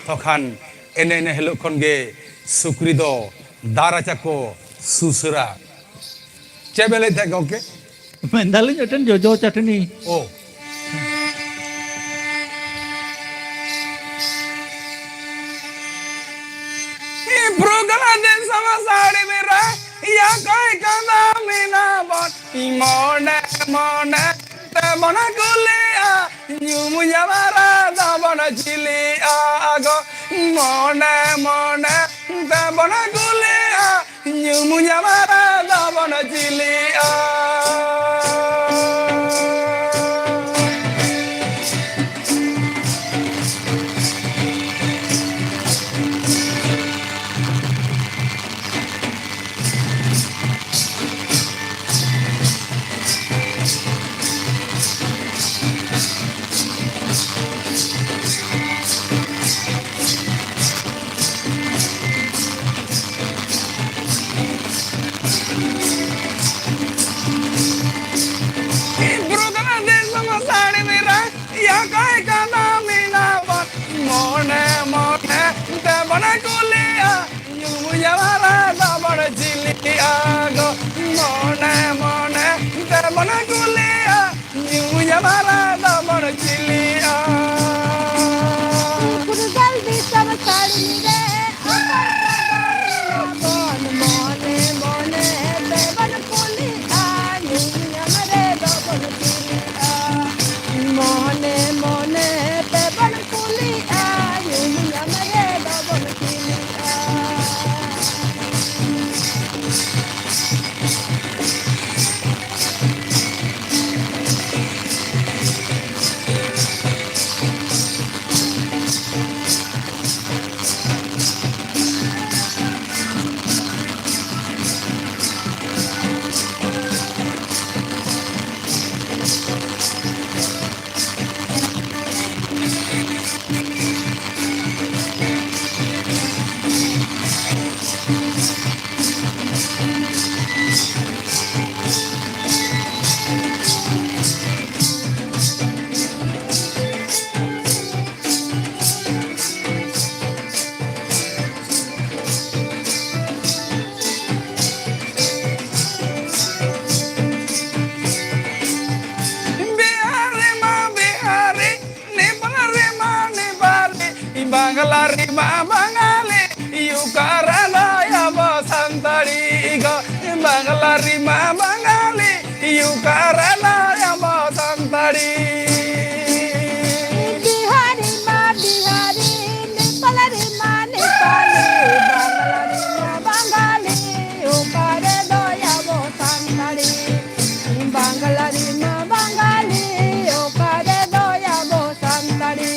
ᱛᱚᱠᱷᱟᱱ ᱮᱱᱮ ᱮᱱᱮ ᱦᱤᱞᱳᱜ ᱠᱷᱚᱱ ᱜᱮ ᱥᱩᱠᱨᱤ ᱫᱚ ᱫᱟ ᱨᱟᱪᱟ ᱠᱚ ᱥᱩᱥᱟᱹᱨᱟ᱾ ᱪᱮᱫ ᱵᱮᱱ ᱞᱟᱹᱭᱮᱫ ᱛᱟᱦᱮᱸᱫ ᱜᱚᱢᱠᱮ? ᱢᱮᱱᱫᱟᱞᱤᱧ ᱢᱤᱫᱴᱮᱱ ᱡᱚᱡᱚ ᱪᱟᱹᱴᱱᱤ᱾ ᱳ᱾ ᱯᱨᱚᱜᱟᱫᱮ ᱥᱟᱢᱟ ᱥᱟᱲᱮ ᱢᱮᱨᱟ, ᱭᱟ ᱠᱚᱭ ᱠᱟᱫᱟ ᱢᱮᱱᱟ ᱵᱚᱱ, ᱢᱚᱱᱮ ᱢᱚᱱᱮ ᱛᱮᱵᱚᱱ ᱠᱩᱞᱤᱜᱼᱟ, ᱧᱩᱢ ᱧᱟᱢᱟᱨᱟ ᱫᱚᱵᱚᱱ ᱪᱤᱞᱤᱜᱼᱟ ᱜᱚ᱾ ᱢᱚᱱᱮ ᱢᱚᱱᱮ ᱛᱮᱵᱚᱱ ᱠᱩᱞᱤᱜᱼᱟ, ᱧᱩᱢ ᱧᱟᱢᱟᱨᱟ ᱫᱚᱵᱚᱱ ᱪᱤᱞᱤᱜᱼᱟ᱾ ᱯᱨᱚᱜᱟᱫᱮ ᱥᱟᱢᱟ ᱥᱟᱲᱮ ᱢᱮᱨᱟ, ᱭᱟ ᱠᱚᱭ ᱠᱟᱫᱟ ᱢᱮᱱᱟ ᱵᱚᱱ, ᱢᱚᱱᱮ ᱢᱚᱱᱮ ᱛᱮᱵᱚᱱ ᱠᱩᱞᱤᱜᱼᱟ, ᱧᱩᱢ ᱧᱟᱢᱟᱨᱟ ᱫᱚᱵᱚᱱ ᱪᱤᱞᱤᱜᱼᱟ ᱜᱚ᱾ ᱢᱚᱱᱮ ᱢᱚᱱᱮ ᱛᱮᱵᱚᱱ ᱠᱩᱞᱤᱜᱼᱟ, ᱧᱩᱢ ᱧᱟᱢᱟᱨᱟ ᱫᱚᱵᱚᱱ ᱪᱤᱞᱤᱜᱼᱟ᱾ ᱯᱷᱩᱨᱜᱟᱹᱞ ᱫᱤᱥᱚᱢ ᱥᱟᱹᱲᱤ ᱨᱮ ᱚᱠᱚᱭ ᱠᱚ ᱫᱚ ᱢᱮᱱᱟ ᱵᱚᱱ, ᱢᱚᱱᱮ ᱢᱚᱱᱮ ᱛᱮᱵᱚᱱ ᱠᱩᱞᱤᱜᱼᱟ, ᱧᱩᱢ ᱧᱟᱢ ᱨᱮ ᱫᱚᱵᱚᱱ ᱪᱤᱞᱤᱜᱼᱟ᱾ ᱢᱚᱱᱮ ᱢᱚᱱᱮ ᱛᱮᱵᱚᱱ ᱠᱩᱞᱤᱜᱼᱟ, ᱧᱩᱢ ᱧᱟᱢ ᱨᱮ ᱫᱚᱵᱚᱱ ᱪᱤᱞᱤᱜᱼᱟ᱾ ᱢᱟ ᱵᱟᱝᱜᱟᱞᱤ, ᱚᱠᱟᱨᱮ ᱫᱚ ᱟᱵᱚ ᱥᱟᱱᱛᱟᱲᱤ ᱜᱚ? ᱵᱟᱝᱞᱟ ᱨᱮᱢᱟ ᱵᱟᱝᱜᱟᱞᱤ, ᱚᱠᱟᱨᱮ ᱫᱚ ᱟᱵᱚ ᱥᱟᱱᱛᱟᱲᱤ? ᱵᱤᱦᱟᱨᱤ ᱢᱟ ᱵᱤᱦᱟᱨᱤ, ᱱᱮᱯᱟᱞ ᱨᱮᱢᱟ ᱱᱮᱯᱟᱞᱤ, ᱵᱟᱝᱞᱟ ᱨᱮᱢᱟ ᱵᱟᱝᱜᱟᱞᱤ, ᱚᱠᱟᱨᱮ ᱫᱚ ᱟᱵᱚ ᱥᱟᱱᱛᱟᱲᱤ? ᱵᱟᱝᱞᱟ ᱨᱮᱢᱟ ᱵᱟᱝᱜᱟᱞᱤ, ᱚᱠᱟᱨᱮ ᱫᱚ ᱟᱵᱚ ᱥᱟᱱᱛᱟᱲᱤ?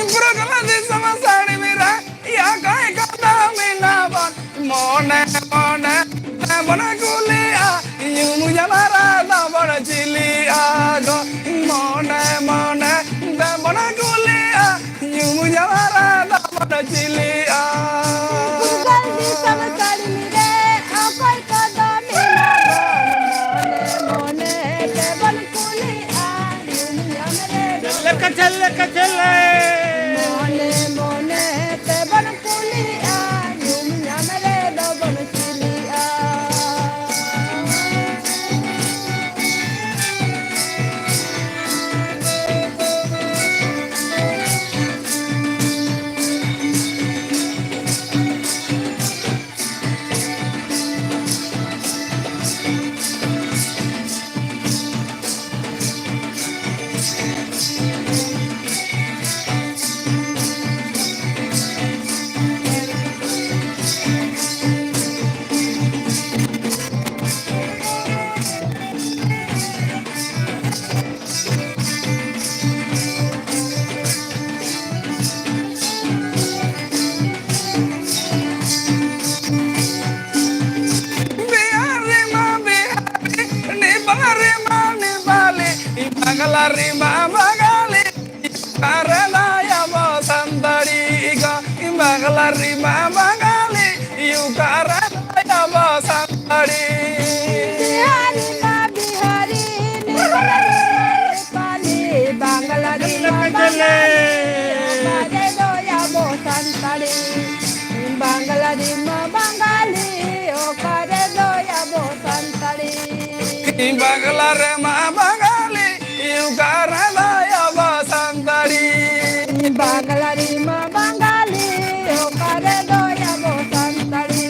ᱯᱩᱨᱟᱹ ᱜᱚᱞᱟ ᱫᱤᱥᱚᱢ ᱥᱟᱹᱲᱤ ᱢᱮᱨᱟ, ᱤᱭᱟ ᱠᱟᱭ ᱠᱟᱱᱟ ᱢᱮᱱᱟ ᱵᱟᱝ᱾ ᱢᱚᱱᱮ ᱢᱚᱱᱮ ᱛᱮᱵᱚᱱ ᱠᱩᱞᱤᱜᱼᱟ, ᱧᱩᱢ ᱧᱟᱢ ᱨᱮ ᱫᱚᱵᱚᱱ ᱪᱤᱞᱤᱜᱼᱟ ᱜᱚ᱾ ᱢᱚᱱᱮ ᱢᱚᱱᱮ ᱛᱮᱵᱚᱱ ᱠᱩᱞᱤᱜᱼᱟ, ᱧᱩᱢ ᱧᱟᱢ ᱨᱮ ᱫᱚᱵᱚᱱ ᱪᱤᱞᱤᱜᱼᱟ᱾ ᱜᱩᱨᱜᱟᱹᱞ ᱫᱤᱥᱚᱢ ᱥᱟᱹᱲᱤᱢ ᱨᱮ ᱚᱠᱚᱭ ᱠᱚᱫᱚ ᱢᱮᱱᱟᱜ ᱵᱚᱱ? ᱢᱚᱱᱮ ᱢᱚᱱᱮ ᱛᱮᱵᱚᱱ ᱠᱩᱞᱤᱜᱼᱟ, ᱧᱩᱢ ᱧᱟᱢ ᱨᱮ ᱪᱮᱫ ᱞᱮᱠᱟ, ᱪᱮᱫ ᱞᱮᱠᱟ, ᱪᱮᱫ ᱞᱮᱠᱟ? ᱢᱚᱱᱮ ᱢᱚᱱᱮ ᱛᱮᱵᱚᱱ ᱠᱩᱞᱤᱜᱼᱟ, ᱧᱩᱢ ᱧᱟᱢ ᱨᱮ ᱫᱚᱵᱚᱱ ᱪᱤᱞᱤᱜᱼᱟ᱾ ᱢᱟᱱᱮ ᱵᱟᱞᱮ, ᱵᱟᱝᱞᱟ ᱨᱮᱢᱟ ᱵᱟᱝᱜᱟᱞᱤ, ᱚᱠᱟᱨᱮ ᱫᱟᱭᱟ ᱵᱚ ᱥᱟᱱᱛᱟᱲᱤ ᱜᱚ, ᱵᱟᱝᱞᱟ ᱨᱮᱢᱟ ᱵᱟᱝᱜᱟᱞᱤ, ᱚᱠᱟᱨᱮ ᱫᱟᱭᱟ ᱵᱚ ᱥᱟᱱᱛᱟᱲᱤ᱾ ᱵᱤᱦᱟᱨᱤ ᱢᱟ ᱵᱤᱦᱟᱨᱤ, ᱱᱮᱯᱟᱞᱤ ᱢᱟ ᱱᱮᱯᱟᱞᱤ, ᱵᱟᱝᱞᱟ ᱨᱮᱢᱟ ᱵᱟᱝᱜᱟᱞᱤ, ᱚᱠᱟᱨᱮ ᱫᱚᱭᱟ ᱵᱚ ᱥᱟᱱᱛᱟᱲᱤ᱾ ᱵᱟᱝᱞᱟ ᱨᱮᱢᱟ ᱵᱟᱝᱜᱟᱞᱤ, ᱚᱠᱟᱨᱮ ᱫᱚᱭᱟ ᱵᱚ ᱥᱟᱱᱛᱟᱲᱤ᱾ ᱵᱟᱝᱞᱟ ᱨᱮᱢᱟ ᱵᱟᱝᱜᱟᱞᱤ, ᱚᱠᱟᱨᱮ ᱫᱚᱭᱟ ᱵᱚ ᱥᱟᱱᱛᱟᱲᱤ᱾ ᱵᱟᱝᱞᱟ ᱨᱮᱢᱟ ᱵᱟᱝᱜᱟᱞᱤ, ᱚᱠᱟᱨᱮ ᱫᱚᱭᱟ ᱵᱚ ᱥᱟᱱᱛᱟᱲᱤ᱾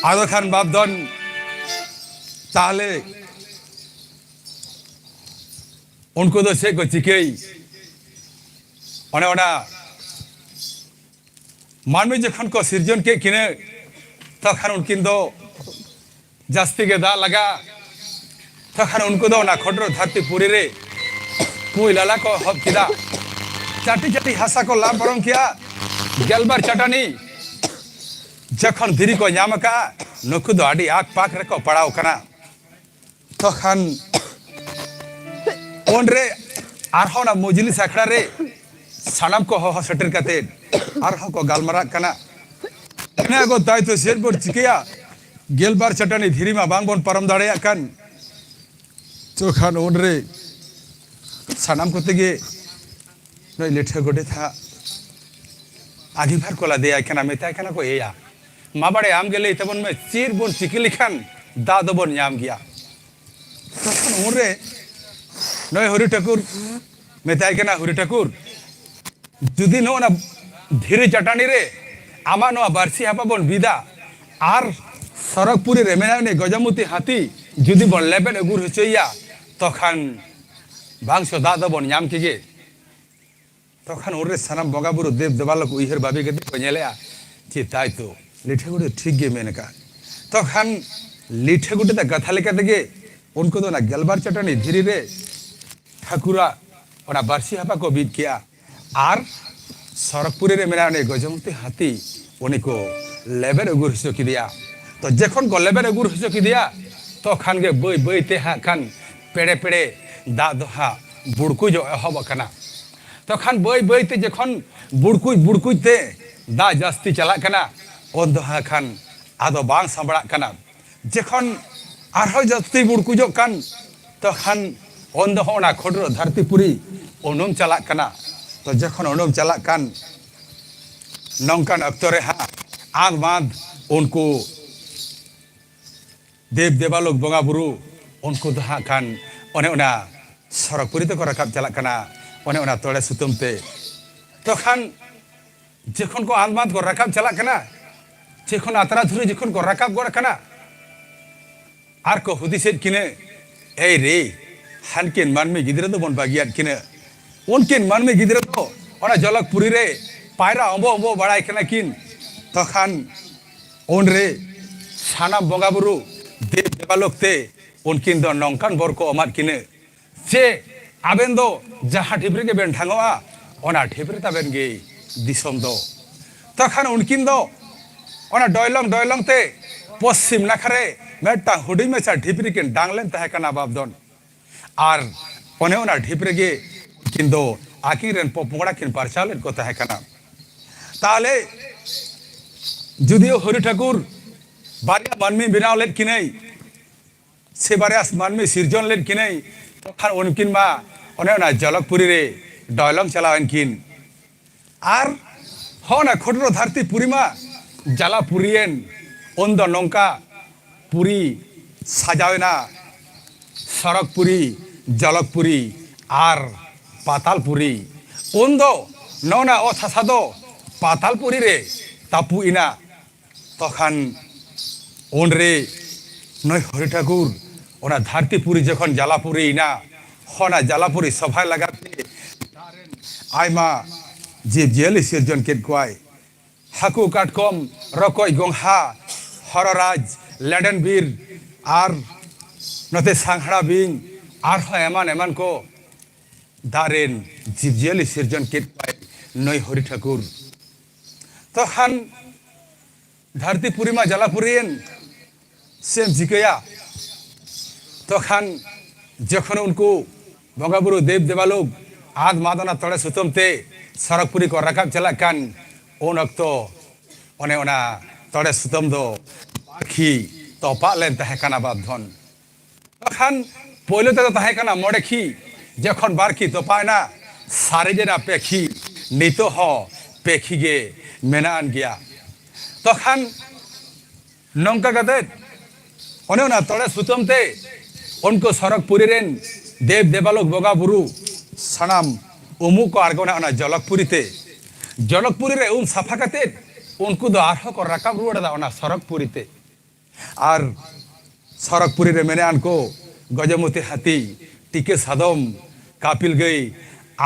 ᱟᱫᱚ ᱠᱷᱟᱱ ᱵᱟᱯᱫᱷᱚᱱ, ᱛᱟᱦᱞᱮ ᱩᱱᱠᱩ ᱫᱚ ᱪᱮᱫ ᱠᱚ ᱪᱤᱠᱟᱹᱭ? ᱚᱱᱮ ᱚᱱᱟ ᱢᱟᱹᱱᱢᱤ ᱡᱚᱠᱷᱚᱱ ᱠᱚ ᱥᱤᱨᱡᱚᱱ ᱠᱮᱫ ᱠᱤᱱᱟᱹ, ᱛᱚᱠᱷᱚᱱ ᱩᱱᱠᱤᱱ ᱫᱚ ᱡᱟᱹᱥᱛᱤ ᱜᱮ ᱫᱟᱜ ᱞᱟᱜᱟ᱾ ᱛᱚᱠᱷᱚᱱ ᱩᱱᱠᱩ ᱫᱚ ᱚᱱᱟ ᱠᱷᱚᱰᱨᱚ ᱫᱷᱟᱹᱨᱛᱤ ᱯᱩᱨᱤ ᱨᱮ ᱠᱩᱸᱭ ᱞᱟᱞᱟ ᱠᱚ ᱮᱦᱚᱵ ᱠᱮᱫᱟ᱾ ᱪᱟᱹᱴᱤ ᱪᱟᱹᱴᱤ ᱦᱟᱥᱟ ᱠᱚ ᱞᱟ ᱯᱟᱨᱚᱢ ᱠᱮᱜᱼᱟ᱾ ᱜᱮᱞᱵᱟᱨ ᱪᱟᱹᱴᱟᱹᱱᱤ ᱡᱚᱠᱷᱚᱱ ᱫᱷᱤᱨᱤ ᱠᱚ ᱧᱟᱢ ᱟᱠᱟᱜᱼᱟ, ᱱᱩᱠᱩ ᱫᱚ ᱟᱹᱰᱤ ᱟᱠ ᱯᱟᱠ ᱨᱮᱠᱚ ᱯᱟᱲᱟᱣ ᱠᱟᱱᱟ᱾ ᱛᱚᱠᱷᱟᱱ ᱩᱱᱨᱮ ᱟᱨᱦᱚᱸ ᱚᱱᱟ ᱢᱚᱡᱽᱞᱤᱥ ᱟᱠᱷᱲᱟ ᱨᱮ ᱥᱟᱱᱟᱢ ᱠᱚ ᱦᱚᱦᱚ ᱥᱮᱴᱮᱨ ᱠᱟᱛᱮ ᱟᱨᱦᱚᱸ ᱠᱚ ᱜᱟᱞᱢᱟᱨᱟᱜ ᱠᱟᱱᱟ᱾ ᱦᱮᱸ ᱜᱚ, ᱛᱟᱭ ᱛᱚ ᱪᱮᱫ ᱵᱚᱱ ᱪᱤᱠᱟᱹᱭᱟ? ᱜᱮᱞᱵᱟᱨ ᱪᱟᱹᱴᱟᱹᱱᱤ ᱫᱷᱤᱨᱤ ᱢᱟ ᱵᱟᱝ ᱵᱚᱱ ᱯᱟᱨᱚᱢ ᱫᱟᱲᱮᱭᱟᱜ ᱠᱟᱱ᱾ ᱛᱚᱠᱷᱟᱱ ᱩᱱᱨᱮ ᱥᱟᱱᱟᱢ ᱠᱚᱛᱮ ᱜᱮ ᱱᱩᱭ ᱞᱤᱴᱷᱟᱹ ᱜᱚᱰᱮᱛ ᱦᱟᱸᱜ ᱟᱺᱜᱤᱵᱷᱟᱨ ᱠᱚ ᱞᱟᱫᱮᱭᱟᱭ ᱠᱟᱱᱟ, ᱢᱮᱛᱟᱭ ᱠᱟᱱᱟ ᱠᱚ, "ᱮᱭᱟ, ᱢᱟ ᱵᱟᱲᱮ, ᱟᱢ ᱜᱮ ᱞᱟᱹᱭ ᱛᱟᱵᱚᱱ ᱢᱮ, ᱪᱮᱫ ᱵᱚᱱ ᱪᱤᱠᱟᱹ ᱞᱮᱠᱷᱟᱱ ᱫᱟᱜ ᱫᱚᱵᱚᱱ ᱧᱟᱢ ᱜᱮᱭᱟ?" ᱛᱚᱠᱷᱚᱱ ᱩᱱᱨᱮ ᱱᱩᱭ ᱦᱚᱨᱤ ᱴᱷᱟᱹᱠᱩᱨ ᱢᱮᱛᱟᱭ ᱠᱟᱱᱟ, "ᱦᱚᱨᱤ ᱴᱷᱟᱹᱠᱩᱨ, ᱡᱩᱫᱤ ᱱᱚᱜᱼᱚ ᱱᱟ ᱫᱷᱤᱨᱤ ᱪᱟᱹᱴᱟᱹᱱᱤ ᱨᱮ ᱟᱢᱟᱜ ᱱᱚᱣᱟ ᱵᱟᱹᱨᱥᱤ ᱦᱟᱯᱟ ᱵᱚᱱ ᱵᱤᱫᱟ ᱟᱨ ᱥᱚᱨᱚᱜᱽᱯᱩᱨᱤ ᱨᱮ ᱢᱮᱱᱟᱭ ᱩᱱᱤ ᱜᱚᱡᱚᱢᱩᱛᱤ ᱦᱟᱹᱛᱤ ᱡᱩᱫᱤ ᱵᱚᱱ ᱞᱮᱵᱮᱫ ᱟᱹᱜᱩ ᱦᱚᱪᱚᱭᱮᱭᱟ, ᱛᱚᱠᱷᱟᱱ ᱵᱟᱝ ᱪᱚ ᱫᱟᱜ ᱫᱚᱵᱚᱱ ᱧᱟᱢ ᱠᱮᱜᱮ?" ᱛᱚᱠᱷᱟᱱ ᱩᱱᱨᱮ ᱥᱟᱱᱟᱢ ᱵᱚᱸᱜᱟ ᱵᱩᱨᱩ ᱫᱮᱵ ᱫᱮᱵᱟᱞᱳᱠ ᱩᱭᱦᱟᱹᱨ ᱵᱷᱟᱵᱤ ᱠᱟᱛᱮ ᱠᱚ ᱧᱮᱞᱮᱜᱼᱟ, ᱪᱮ ᱛᱟᱭ ᱛᱚ, ᱞᱤᱴᱷᱟᱹ ᱜᱚᱰᱮᱛ ᱴᱷᱤᱠ ᱜᱮ ᱢᱮᱱ ᱟᱠᱟᱫ᱾ ᱛᱚᱠᱷᱟᱱ ᱞᱤᱴᱷᱟᱹ ᱜᱚᱰᱮᱛᱟᱜ ᱠᱟᱛᱷᱟ ᱞᱮᱠᱟ ᱛᱮᱜᱮ ᱩᱱᱠᱩ ᱫᱚ ᱚᱱᱟ ᱜᱮᱞᱵᱟᱨ ᱪᱟᱹᱴᱟᱹᱱᱤ ᱫᱷᱤᱨᱤ ᱨᱮ ᱴᱷᱟᱹᱠᱩᱨᱟᱜ ᱚᱱᱟ ᱵᱟᱹᱨᱥᱤ ᱦᱟᱯᱟ ᱠᱚ ᱵᱤᱫ ᱠᱮᱜᱼᱟ ᱟᱨ ᱥᱚᱨᱚᱜᱽᱯᱩᱨᱤ ᱨᱮ ᱢᱮᱱᱟᱜ ᱩᱱᱤ ᱜᱚᱡᱚᱢᱩᱛᱤ ᱦᱟᱹᱛᱤ ᱩᱱᱤ ᱠᱚ ᱞᱮᱵᱮᱫ ᱟᱹᱜᱩ ᱦᱚᱪᱚ ᱠᱮᱫᱮᱭᱟ᱾ ᱛᱚ ᱡᱚᱠᱷᱚᱱ ᱠᱚ ᱞᱮᱵᱮᱫ ᱟᱹᱜᱩ ᱦᱚᱪᱚ ᱠᱮᱫᱮᱭᱟ, ᱛᱚᱠᱷᱟᱱ ᱜᱮ ᱵᱟᱹᱭ ᱵᱟᱹᱭ ᱛᱮ ᱦᱟᱸᱜ ᱠᱷᱟᱱ ᱯᱮᱲᱮ ᱯᱮᱲᱮ ᱫᱟᱜ ᱫᱚ ᱦᱟᱸᱜ ᱵᱩᱲᱠᱩᱡᱚᱜ ᱮᱦᱚᱵ ᱟᱠᱟᱱᱟ᱾ ᱛᱚᱠᱷᱟᱱ ᱵᱟᱹᱭ ᱵᱟᱹᱭ ᱛᱮ ᱡᱚᱠᱷᱚᱱ ᱵᱩᱲᱠᱩᱡ ᱵᱩᱲᱠᱩᱡ ᱛᱮ ᱫᱟᱜ ᱡᱟᱹᱥᱛᱤ ᱪᱟᱞᱟᱜ ᱠᱟᱱᱟ, ᱩᱱ ᱫᱚ ᱦᱟᱸᱜ ᱠᱷᱟᱱ ᱟᱫᱚ ᱵᱟᱝ ᱥᱟᱸᱵᱲᱟᱜ ᱠᱟᱱᱟ᱾ ᱡᱚᱠᱷᱚᱱ ᱟᱨᱦᱚᱸ ᱡᱟᱹᱥᱛᱤ ᱵᱩᱲᱠᱩᱡᱚᱜ ᱠᱟᱱ, ᱛᱚᱠᱷᱟᱱ ᱩᱱ ᱫᱚ ᱦᱚᱸ ᱚᱱᱟ ᱠᱷᱚᱰᱨᱚ ᱫᱷᱟᱹᱨᱛᱤ ᱯᱩᱨᱤ ᱩᱱᱩᱢ ᱪᱟᱞᱟᱜ ᱠᱟᱱᱟ᱾ ᱛᱚ ᱡᱚᱠᱷᱚᱱ ᱩᱱᱩᱢ ᱪᱟᱞᱟᱜ ᱠᱟᱱ, ᱱᱚᱝᱠᱟᱱ ᱚᱠᱛᱚ ᱨᱮ ᱦᱟᱸᱜ ᱟᱸᱫ ᱢᱟᱸᱫ ᱩᱱᱠᱩ ᱫᱮᱵ ᱫᱮᱵᱟᱞᱳᱠ ᱵᱚᱸᱜᱟ ᱵᱩᱨᱩ, ᱩᱱᱠᱩ ᱫᱚ ᱦᱟᱸᱜ ᱠᱷᱟᱱ ᱚᱱᱮ ᱚᱱᱟ ᱥᱚᱨᱚᱜᱽ ᱯᱩᱨᱤ ᱛᱮᱠᱚ ᱨᱟᱠᱟᱵ ᱪᱟᱞᱟᱜ ᱠᱟᱱᱟ, ᱚᱱᱮ ᱚᱱᱟ ᱛᱚᱲᱮ ᱥᱩᱛᱟᱹᱢ ᱛᱮ᱾ ᱛᱚᱠᱷᱟᱱ ᱡᱚᱠᱷᱚᱱ ᱠᱚ ᱟᱸᱫ ᱢᱟᱸᱫ ᱠᱚ ᱨᱟᱠᱟᱵ ᱪᱟᱞᱟᱜ ᱠᱟᱱᱟ, ᱡᱚᱠᱷᱚᱱ ᱟᱛᱨᱟ ᱫᱷᱩᱨᱤ ᱡᱚᱠᱷᱚᱱ ᱠᱚ ᱨᱟᱠᱟᱵ ᱜᱚᱫ ᱠᱟᱱᱟ, ᱟᱨ ᱠᱚ ᱦᱩᱫᱤᱥᱮᱫ ᱠᱤᱱᱟᱹ, "ᱮᱭ ᱨᱮ, ᱦᱟᱱᱠᱤᱱ ᱢᱟᱹᱱᱢᱤ ᱜᱤᱫᱽᱨᱟᱹ ᱫᱚᱵᱚᱱ ᱵᱟᱹᱜᱤᱭᱟᱫ ᱠᱤᱱᱟᱹ᱾ ᱩᱱᱠᱤᱱ ᱢᱟᱹᱱᱢᱤ ᱜᱤᱫᱽᱨᱟᱹ ᱫᱚ ᱚᱱᱟ ᱡᱚᱞᱚᱠ ᱯᱩᱨᱤ ᱨᱮ ᱯᱟᱭᱨᱟ ᱚᱢᱵᱚ ᱚᱢᱵᱚ ᱵᱟᱲᱟᱭ ᱠᱟᱱᱟ ᱠᱤᱱ᱾" ᱛᱚᱠᱷᱟᱱ ᱩᱱᱨᱮ ᱥᱟᱱᱟᱢ ᱵᱚᱸᱜᱟ ᱵᱩᱨᱩ ᱫᱮᱵ ᱫᱮᱵᱟᱞᱳᱠ ᱛᱮ ᱩᱱᱠᱤᱱ ᱫᱚ ᱱᱚᱝᱠᱟᱱ ᱵᱚᱨ ᱠᱚ ᱮᱢᱟᱫ ᱠᱤᱱᱟᱹ, ᱪᱮ ᱟᱵᱮᱱ ᱫᱚ ᱡᱟᱦᱟᱸ ᱰᱷᱤᱯ ᱨᱮᱜᱮ ᱵᱮᱱ ᱰᱷᱟᱝᱚᱜᱼᱟ, ᱚᱱᱟ ᱰᱷᱤᱯ ᱨᱮ ᱛᱟᱵᱮᱱ ᱜᱮ ᱫᱤᱥᱚᱢ ᱫᱚ᱾ ᱛᱚᱠᱷᱟᱱ ᱩᱱᱠᱤᱱ ᱫᱚ ᱚᱱᱟ ᱰᱚᱭᱞᱚᱝ ᱰᱚᱭᱞᱚᱝ ᱛᱮ ᱯᱚᱥᱪᱤᱢ ᱱᱟᱠᱷᱟ ᱨᱮ ᱢᱤᱫᱴᱟᱝ ᱦᱩᱰᱤᱧ ᱢᱟᱪᱷᱟ ᱰᱷᱤᱯ ᱨᱮᱠᱤᱱ ᱰᱟᱝ ᱞᱮᱱ ᱛᱟᱦᱮᱸ ᱠᱟᱱᱟ ᱵᱟᱯᱫᱚᱱ᱾ ᱟᱨ ᱚᱱᱮ ᱚᱱᱟ ᱰᱷᱤᱯ ᱨᱮᱜᱮ ᱩᱱᱠᱤᱱ ᱫᱚ ᱟᱹᱠᱤᱱ ᱨᱮᱱ ᱯᱚᱯᱚᱝᱲᱟ ᱠᱤᱱ ᱯᱟᱨᱪᱟᱣ ᱞᱮᱫ ᱠᱚ ᱛᱟᱦᱮᱸ ᱠᱟᱱᱟ᱾ ᱛᱟᱦᱞᱮ ᱡᱩᱫᱤᱭᱳ ᱦᱚᱨᱤ ᱴᱷᱟᱹᱠᱩᱨ ᱵᱟᱨᱭᱟ ᱢᱟᱹᱱᱢᱤ ᱵᱮᱱᱟᱣ ᱞᱮᱫ ᱠᱤᱱᱟᱹᱭ, ᱥᱮ ᱵᱟᱨᱭᱟ ᱢᱟᱹᱱᱢᱤ ᱥᱤᱨᱡᱚᱱ ᱞᱮᱫ ᱠᱤᱱᱟᱹᱭ, ᱛᱚᱠᱷᱟᱱ ᱩᱱᱠᱤᱱ ᱢᱟ ᱚᱱᱮ ᱚᱱᱟ ᱡᱚᱞᱚᱠᱯᱩᱨᱤ ᱨᱮ ᱰᱚᱭᱞᱚᱝ ᱪᱟᱞᱟᱣᱮᱱ ᱠᱤᱱ᱾ ᱟᱨ ᱦᱚᱸ ᱚᱱᱟ ᱠᱷᱚᱴᱨᱚ ᱫᱷᱟᱹᱨᱛᱤ ᱯᱩᱨᱤ ᱢᱟ ᱡᱟᱞᱟᱯᱩᱨᱤᱭᱮᱱ᱾ ᱩᱱᱫᱚ ᱱᱚᱝᱠᱟ ᱯᱩᱨᱤ ᱥᱟᱡᱟᱣᱮᱱᱟ, ᱥᱚᱨᱚᱜᱽᱯᱩᱨᱤ, ᱡᱚᱞᱚᱠᱯᱩᱨᱤ ᱟᱨ ᱯᱟᱛᱟᱞᱯᱩᱨᱤ᱾ ᱩᱱᱫᱚ ᱱᱚᱜᱼᱚ ᱱᱟ ᱚᱛ ᱦᱟᱥᱟ ᱫᱚ ᱯᱟᱛᱟᱞᱯᱩᱨᱤ ᱨᱮ ᱛᱟᱹᱯᱩ ᱮᱱᱟ᱾ ᱛᱚᱠᱷᱟᱱ ᱩᱱᱨᱮ ᱱᱩᱭ ᱦᱚᱨᱤ ᱴᱷᱟᱹᱠᱩᱨ ᱚᱱᱟ ᱫᱷᱟᱹᱨᱛᱤ ᱯᱩᱨᱤ ᱡᱚᱠᱷᱚᱱ ᱡᱟᱞᱟᱯᱩᱨᱤ ᱮᱱᱟ, ᱚᱱᱟ ᱡᱟᱞᱟᱯᱩᱨᱤ ᱥᱚᱵᱷᱟᱭ ᱞᱟᱜᱟᱛ ᱛᱮ ᱫᱟᱜ ᱨᱮᱱ ᱟᱭᱢᱟ ᱡᱤᱵᱽ ᱡᱤᱭᱟᱹᱞᱤ ᱥᱤᱨᱡᱚᱱ ᱠᱮᱫ ᱠᱚᱣᱟᱭ᱾ ᱦᱟᱹᱠᱩ, ᱠᱟᱴᱠᱚᱢ, ᱨᱚᱠᱚᱡ, ᱜᱚᱝᱜᱷᱟ, ᱦᱚᱨᱚ ᱨᱟᱡᱽ, ᱞᱮᱰᱮᱱ ᱵᱤᱨ ᱟᱨ ᱱᱚᱛᱮ ᱥᱟᱝᱦᱲᱟ ᱵᱤᱧ ᱟᱨᱦᱚᱸ ᱮᱢᱟᱱ ᱮᱢᱟᱱ ᱠᱚ ᱫᱟᱜ ᱨᱮᱱ ᱡᱤᱵᱽ ᱡᱤᱭᱟᱹᱞᱤ ᱥᱤᱨᱡᱚᱱ ᱠᱮᱫ ᱠᱚᱣᱟᱭ ᱱᱩᱭ ᱦᱚᱨᱤ ᱴᱷᱟᱹᱠᱩᱨ᱾ ᱛᱚᱠᱷᱟᱱ ᱫᱷᱟᱹᱨᱛᱤ ᱯᱩᱨᱤ ᱢᱟ ᱡᱟᱞᱟᱯᱩᱨᱤᱭᱮᱱ, ᱪᱮᱫ ᱮᱢ ᱪᱤᱠᱟᱹᱭᱟ? ᱛᱚᱠᱷᱟᱱ ᱡᱚᱠᱷᱚᱱ ᱩᱱᱠᱩ ᱵᱚᱸᱜᱟ ᱵᱩᱨᱩ ᱫᱮᱵ ᱫᱮᱵᱟᱞᱳᱠ ᱟᱫ ᱢᱟᱫ ᱚᱱᱟ ᱛᱚᱲᱮ ᱥᱩᱛᱟᱹᱢ ᱛᱮ ᱥᱚᱨᱚᱜᱽᱯᱩᱨᱤ ᱠᱚ ᱨᱟᱠᱟᱵ ᱪᱟᱞᱟᱜ ᱠᱟᱱ, ᱩᱱ ᱚᱠᱛᱚ ᱚᱱᱮ ᱚᱱᱟ ᱛᱚᱲᱮ ᱥᱩᱛᱟᱹᱢ ᱫᱚ ᱵᱟᱨᱠᱷᱤ ᱛᱚᱯᱟᱜ ᱞᱮᱱ ᱛᱟᱦᱮᱸ ᱠᱟᱱᱟ ᱵᱟᱯᱫᱷᱚᱱ᱾ ᱛᱚᱠᱷᱟᱱ ᱯᱳᱭᱞᱳ ᱛᱮᱫᱚ ᱛᱟᱦᱮᱸ ᱠᱟᱱᱟ ᱢᱚᱬᱮ ᱠᱷᱤ, ᱡᱚᱠᱷᱚᱱ ᱵᱟᱨ ᱠᱷᱤ ᱛᱚᱯᱟᱭᱮᱱᱟ, ᱥᱟᱨᱮᱡ ᱮᱱᱟ ᱯᱮ ᱠᱷᱤ, ᱱᱤᱛᱚᱜ ᱦᱚᱸ ᱯᱮ ᱠᱷᱤ ᱜᱮ ᱢᱮᱱᱟᱜ ᱟᱱ ᱜᱮᱭᱟ᱾ ᱛᱚᱠᱷᱟᱱ ᱱᱚᱝᱠᱟ ᱠᱟᱛᱮ ᱚᱱᱮ ᱚᱱᱟ ᱛᱚᱲᱮ ᱥᱩᱛᱟᱹᱢ ᱛᱮ ᱩᱱᱠᱩ ᱥᱚᱨᱚᱜᱽᱯᱩᱨᱤ ᱨᱮᱱ ᱫᱮᱵ ᱫᱮᱵᱟᱞᱳᱠ ᱵᱚᱸᱜᱟ ᱵᱩᱨᱩ ᱥᱟᱱᱟᱢ ᱩᱢᱩᱜ ᱠᱚ ᱟᱬᱜᱚᱱᱟ ᱚᱱᱟ ᱡᱚᱞᱚᱠᱯᱩᱨᱤ ᱛᱮ᱾ ᱡᱚᱞᱚᱠᱯᱩᱨᱤ ᱨᱮ ᱩᱢ ᱥᱟᱯᱷᱟ ᱠᱟᱛᱮ ᱩᱱᱠᱩ ᱫᱚ ᱟᱨᱦᱚᱸ ᱠᱚ ᱨᱟᱠᱟᱵ ᱨᱩᱣᱟᱹᱲ ᱮᱫᱟ ᱚᱱᱟ ᱥᱚᱨᱚᱜᱽᱯᱩᱨᱤ ᱛᱮ᱾ ᱟᱨ ᱥᱚᱨᱚᱜᱽᱯᱩᱨᱤ ᱨᱮ ᱢᱮᱱᱟᱜ ᱟᱱ ᱠᱚ ᱜᱚᱡᱚᱢᱚᱛᱤ ᱦᱟᱹᱛᱤ, ᱴᱤᱠᱟᱹ ᱥᱟᱫᱚᱢ, ᱠᱟᱯᱤᱞ ᱜᱟᱹᱭ,